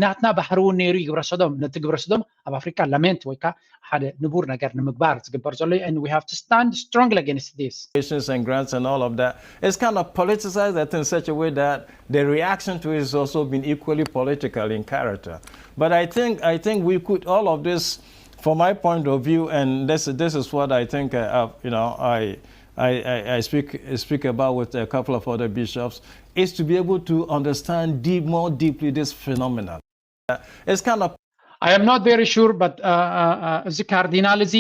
ናትና ባህሪ እውን ነይሩ እዩ ግብረ ሰዶም ነቲ ግብረ ሰዶም ኣብ ኣፍሪካ ላሜንት ወይ ከዓ ሓደ ንቡር ነገር ንምግባር ዝግበር ዘሎ እዩ። And we have to stand strongly against this. Nations and grants and all of that. It's kind of politicized that in such a way that the reaction to it has also been equally political in character. But I think I think we could all of this From my point of view, and this this is what I think uh, uh, you know I I, I I speak speak about with a couple of other bishops, is to be able to understand deep, more deeply this phenomenon. Uh, it's kind of I am not very sure, but uh, uh, uh, እዚ ካርዲናል እዚ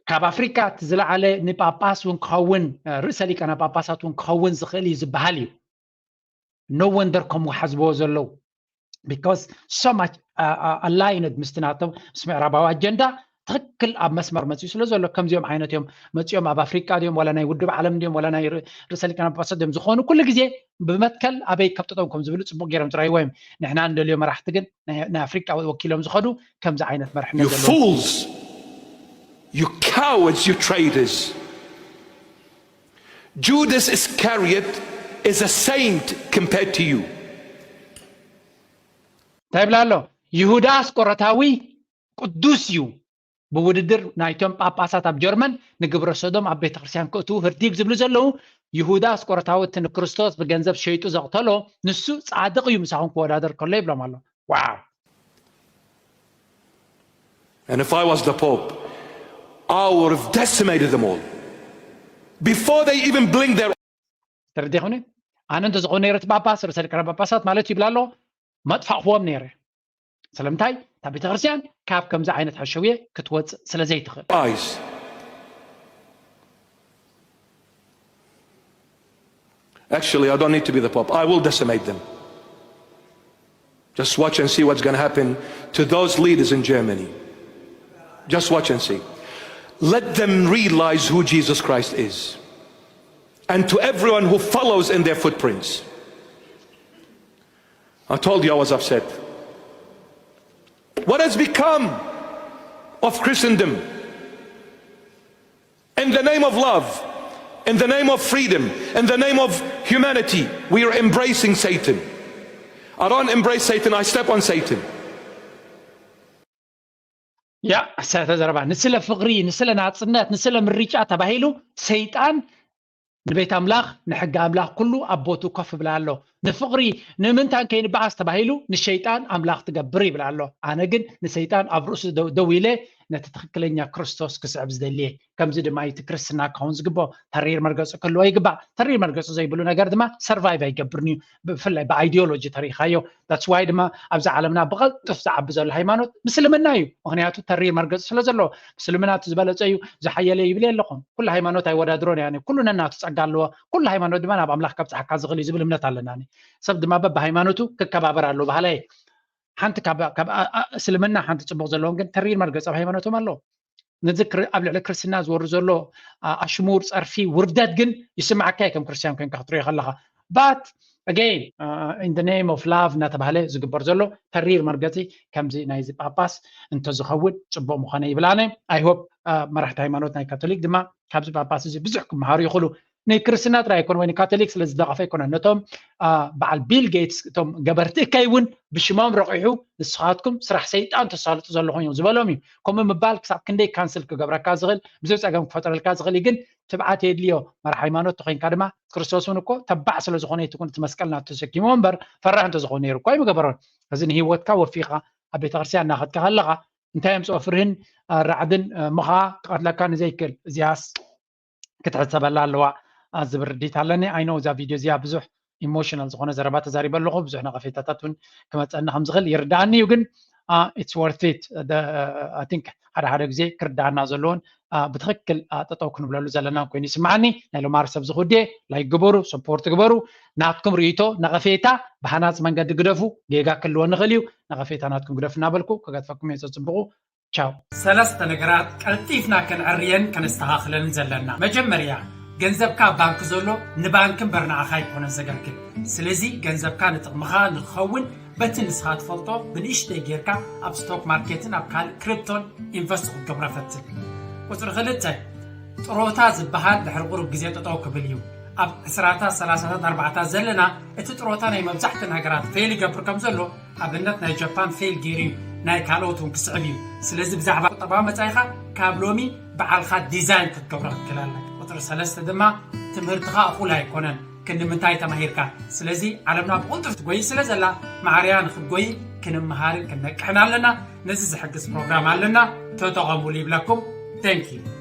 ካብ ኣፍሪካ እቲ ዝለዓለ ንጳጳስ እውን ክኸውን ርእሰ ሊቃነ ጳጳሳት እውን ክኸውን ዝኽእል እዩ ዝበሃል እዩ። No wonder ከምኡ ሓዝበዎ ዘለዉ because so much aligned ምስቲ ናቶም ምስ ምዕራባዊ ኣጀንዳ ትኽክል ኣብ መስመር መፅኡ ስለ ዘሎ ከምዚኦም ዓይነት እዮም መፂኦም ኣብ ኣፍሪቃ ድዮም ዋላ ናይ ውድብ ዓለም ድዮም ዋላ ናይ ርእሰ ሊቃነ ጳጳሳት ድዮም ዝኾኑ ኩሉ ግዜ ብመትከል ኣበይ ከብጥጦም ከም ዝብሉ ፅቡቅ ገይሮም ዝረይዎ እዮም። ንሕና ንደልዮ መራሕቲ ግን ናይ ኣፍሪቃ ወኪሎም ዝኸዱ ከምዚ ዓይነት መርሕነት You fools, you cowards, you traitors. Judas Iscariot is a saint compared to you. እንታይ ይብላ ኣሎ? ይሁዳ ኣስቆረታዊ ቅዱስ እዩ። ብውድድር ናይቶም ጳጳሳት ኣብ ጀርመን ንግብረ ሰዶም ኣብ ቤተክርስትያን ክእትዉ ህርዲግ ዝብሉ ዘለዉ ይሁዳ ኣስቆረታዊ እቲ ንክርስቶስ ብገንዘብ ሸይጡ ዘቕተሎ ንሱ ጻድቕ እዩ ምሳኹም ክወዳደር ከሎ ይብሎም ኣሎ። ዋው And if I was the Pope, I would have decimated them all before they even blinked their ተረዲኹኒ። ኣነ እንተዝኾነ ነይረ እቲ ጳጳስ ርእሰ ሊቃነ ጳጳሳት ማለት ይብላ ኣሎ መጥፋእኽዎም ነይረ። ስለምንታይ እታ ቤተክርስትያን ካብ ከምዚ ዓይነት ሓሸውየ ክትወፅእ ስለ ዘይትኽእል eyes. Actually, I don't need to be the Pope. I will decimate them. Just watch and see what's going to happen to those leaders in Germany. Just watch and see. Let them realize who Jesus Christ is and to everyone who follows in their footprints. I told you I was upset. What has become of Christendom? In the name of love, in the name of freedom, in the name of humanity, we are embracing Satan. I don't embrace Satan, I step on Satan. ያ እሳተ ዘረባ ንስለ ፍቕሪ ንስለ ናፅነት ንስለ ምርጫ ተባሂሉ ሰይጣን ንቤት ኣምላኽ ንሕጊ ኣምላኽ ኩሉ ኣብ ቦቱ ኮፍ ብላ ኣሎ። ንፍቕሪ ንምንታን ከይንበዓስ ተባሂሉ ንሸይጣን ኣምላኽ ትገብር ይብላ ኣሎ። ኣነ ግን ንሰይጣን ኣብ ርእሱ ደው ኢለ ነቲ ትኽክለኛ ክርስቶስ ክስዕብ ዝደልየ። ከምዚ ድማ እዩ እቲ ክርስትና ክኸውን ዝግብኦ። ተሪር መርገፂ ክህልዎ ይግባእ። ተሪር መርገፂ ዘይብሉ ነገር ድማ ሰርቫይቭ ኣይገብርን እዩ። ብፍላይ ብኣይዲዮሎጂ ተሪኻዮ። That's why ድማ ኣብዚ ዓለምና ብቐልጥፍ ዝዓቢ ዘሎ ሃይማኖት ምስልምና እዩ። ምክንያቱ ተሪር መርገፂ ስለ ዘለዎ ምስልምና እቲ ዝበለፀ እዩ ዝሓየለ ይብል የለኹም። ኩሉ ሃይማኖት ኣይወዳድሮን እያ ኩሉ ነናቱ ፀጋ ኣለዎ። ኩሉ ሃይማኖት ድማ ናብ ኣምላኽ ከብፅሓካ ዝኽእል እዩ ዝብል እምነት ኣለና። ሰብ ድማ በብሃይማኖቱ ክከባበር ኣለዎ ባህላ እየ። ሓንቲ ካብ እስልምና ሓንቲ ፅቡቅ ዘለዎም ግን ተሪር መርገፂ ኣብ ሃይማኖቶም ኣለዎ። ነዚ ኣብ ልዕሊ ክርስትና ዝወርድ ዘሎ ኣሽሙር ፀርፊ ውርደት ግን ይስማዓካ እዩ ከም ክርስትያን ኮይንካ ክትሪኦ ከለካ። But again in the name of love እናተባሃለ ዝግበር ዘሎ ተሪር መርገፂ ከምዚ ናይዚ ጳጳስ እንተዝኸውን ፅቡቅ ምኾነ ይብል ኣነ። I hope መራሕቲ ሃይማኖት ናይ ካቶሊክ ድማ ካብዚ ጳጳስ እዚ ብዙሕ ክመሃሩ ይኽእሉ። ንክርስትና ጥራይ ኣይኮነ ወይ ንካቶሊክ ስለ ዝደቐፈ ኣይኮነ ነቶም በዓል ቢል ጌትስ እቶም ገበርቲ እከይ እውን ብሽሞም ረቂሑ ንስኻትኩም ስራሕ ሰይጣን ተሳልጡ ዘለኹም እዮም ዝበሎም እዩ። ከምኡ ምባል ክሳብ ክንደይ ካንስል ክገብረካ ዝኽእል ብዙሕ ፀገም ክፈጥረልካ ዝኽእል እዩ። ግን ትብዓት የድልዮ። መራሕ ሃይማኖት ተኮይንካ ድማ ክርስቶስ እውን እኮ ተባዕ ስለ ዝኾነ ይትኩን እቲ መስቀል ናቱ ተሸኪሞ እምበር ፈራሕ እንተዝኾነ ነይሩ እኮ ኣይምገበሮን። እዚ ንህይወትካ ወፊኻ ኣብ ቤተክርስትያን እናኸድካ ከለኻ እንታይ የምፅኦ ፍርህን ራዕድን ምኻ ክቐትለካ ንዘይክእል እዚያስ ክትሕሰበላ ኣለዋ ዝብል ርድኢት ኣለኒ። I know እዛ ቪድዮ እዚኣ ብዙሕ ኢሞሽናል ዝኾነ ዘረባ ተዛሪበ ኣለኹ። ብዙሕ ነቐፌታታት እውን ክመፀኒ ከም ዝኽእል ይርዳኣኒ እዩ። ግን it's worth it I think ሓደ ሓደ ግዜ ክርዳኣና ዘለዎን ብትኽክል ጠጠው ክንብለሉ ዘለና ኮይኑ ይስማዓኒ። ናይ ሎማር ሰብ ዝኽድየ ላይክ ግበሩ፣ ሰፖርት ግበሩ። ናትኩም ርእይቶ ነቐፌታ ብሃናፂ መንገዲ ግደፉ። ጌጋ ክህልወ ንኽእል እዩ። ነቐፌታ ናትኩም ግደፉ እናበልኩ ክገድፈኩም እየ። ዘፅብቑ ቻው። ሰለስተ ነገራት ቀልጢፍና ከነዕርየን ከነስተኻኽለን ዘለና። መጀመርያ ገንዘብካ ኣብ ባንክ ዘሎ ንባንክ እምበር ንዓኻ ኣይኮነን ዘገልግል። ስለዚ ገንዘብካ ንጥቕምኻ ንክኸውን በቲ ንስኻ ትፈልጦ ብንእሽተይ ጌርካ ኣብ ስቶክ ማርኬትን ኣብ ካልእ ክሪፕቶን ኢንቨስት ክትገብሮ ፈትን። ቁፅሪ ክልተ ጥሮታ ዝበሃል ድሕሪ ቁሩብ ግዜ ጠጠው ክብል እዩ። ኣብ ዕስራታት ሰላሳታት ኣርባዕታት ዘለና እቲ ጥሮታ ናይ መብዛሕትእን ሃገራት ፌል ይገብር ከም ዘሎ ኣብነት ናይ ጃፓን ፌል ገይሩ እዩ ናይ ካልኦት እውን ክስዕብ እዩ። ስለዚ ብዛዕባ ቁጠባዊ መፃኢኻ ካብ ሎሚ በዓልኻ ዲዛይን ክትገብሮ ክትክእል ኣለካ። ቁፅሪ ሰለስተ ድማ ትምህርትኻ እኹል ኣይኮነን ክንዲ ምንታይ ተማሂርካ። ስለዚ ዓለምና ብቕልጡፍ ትጎይ ስለ ዘላ ማዕርያ ንክትጎይ ክንመሃርን ክንነቅሕን ኣለና። ነዚ ዝሕግዝ ፕሮግራም ኣለና። ተጠቐሙሉ ይብለኩም። Thank you።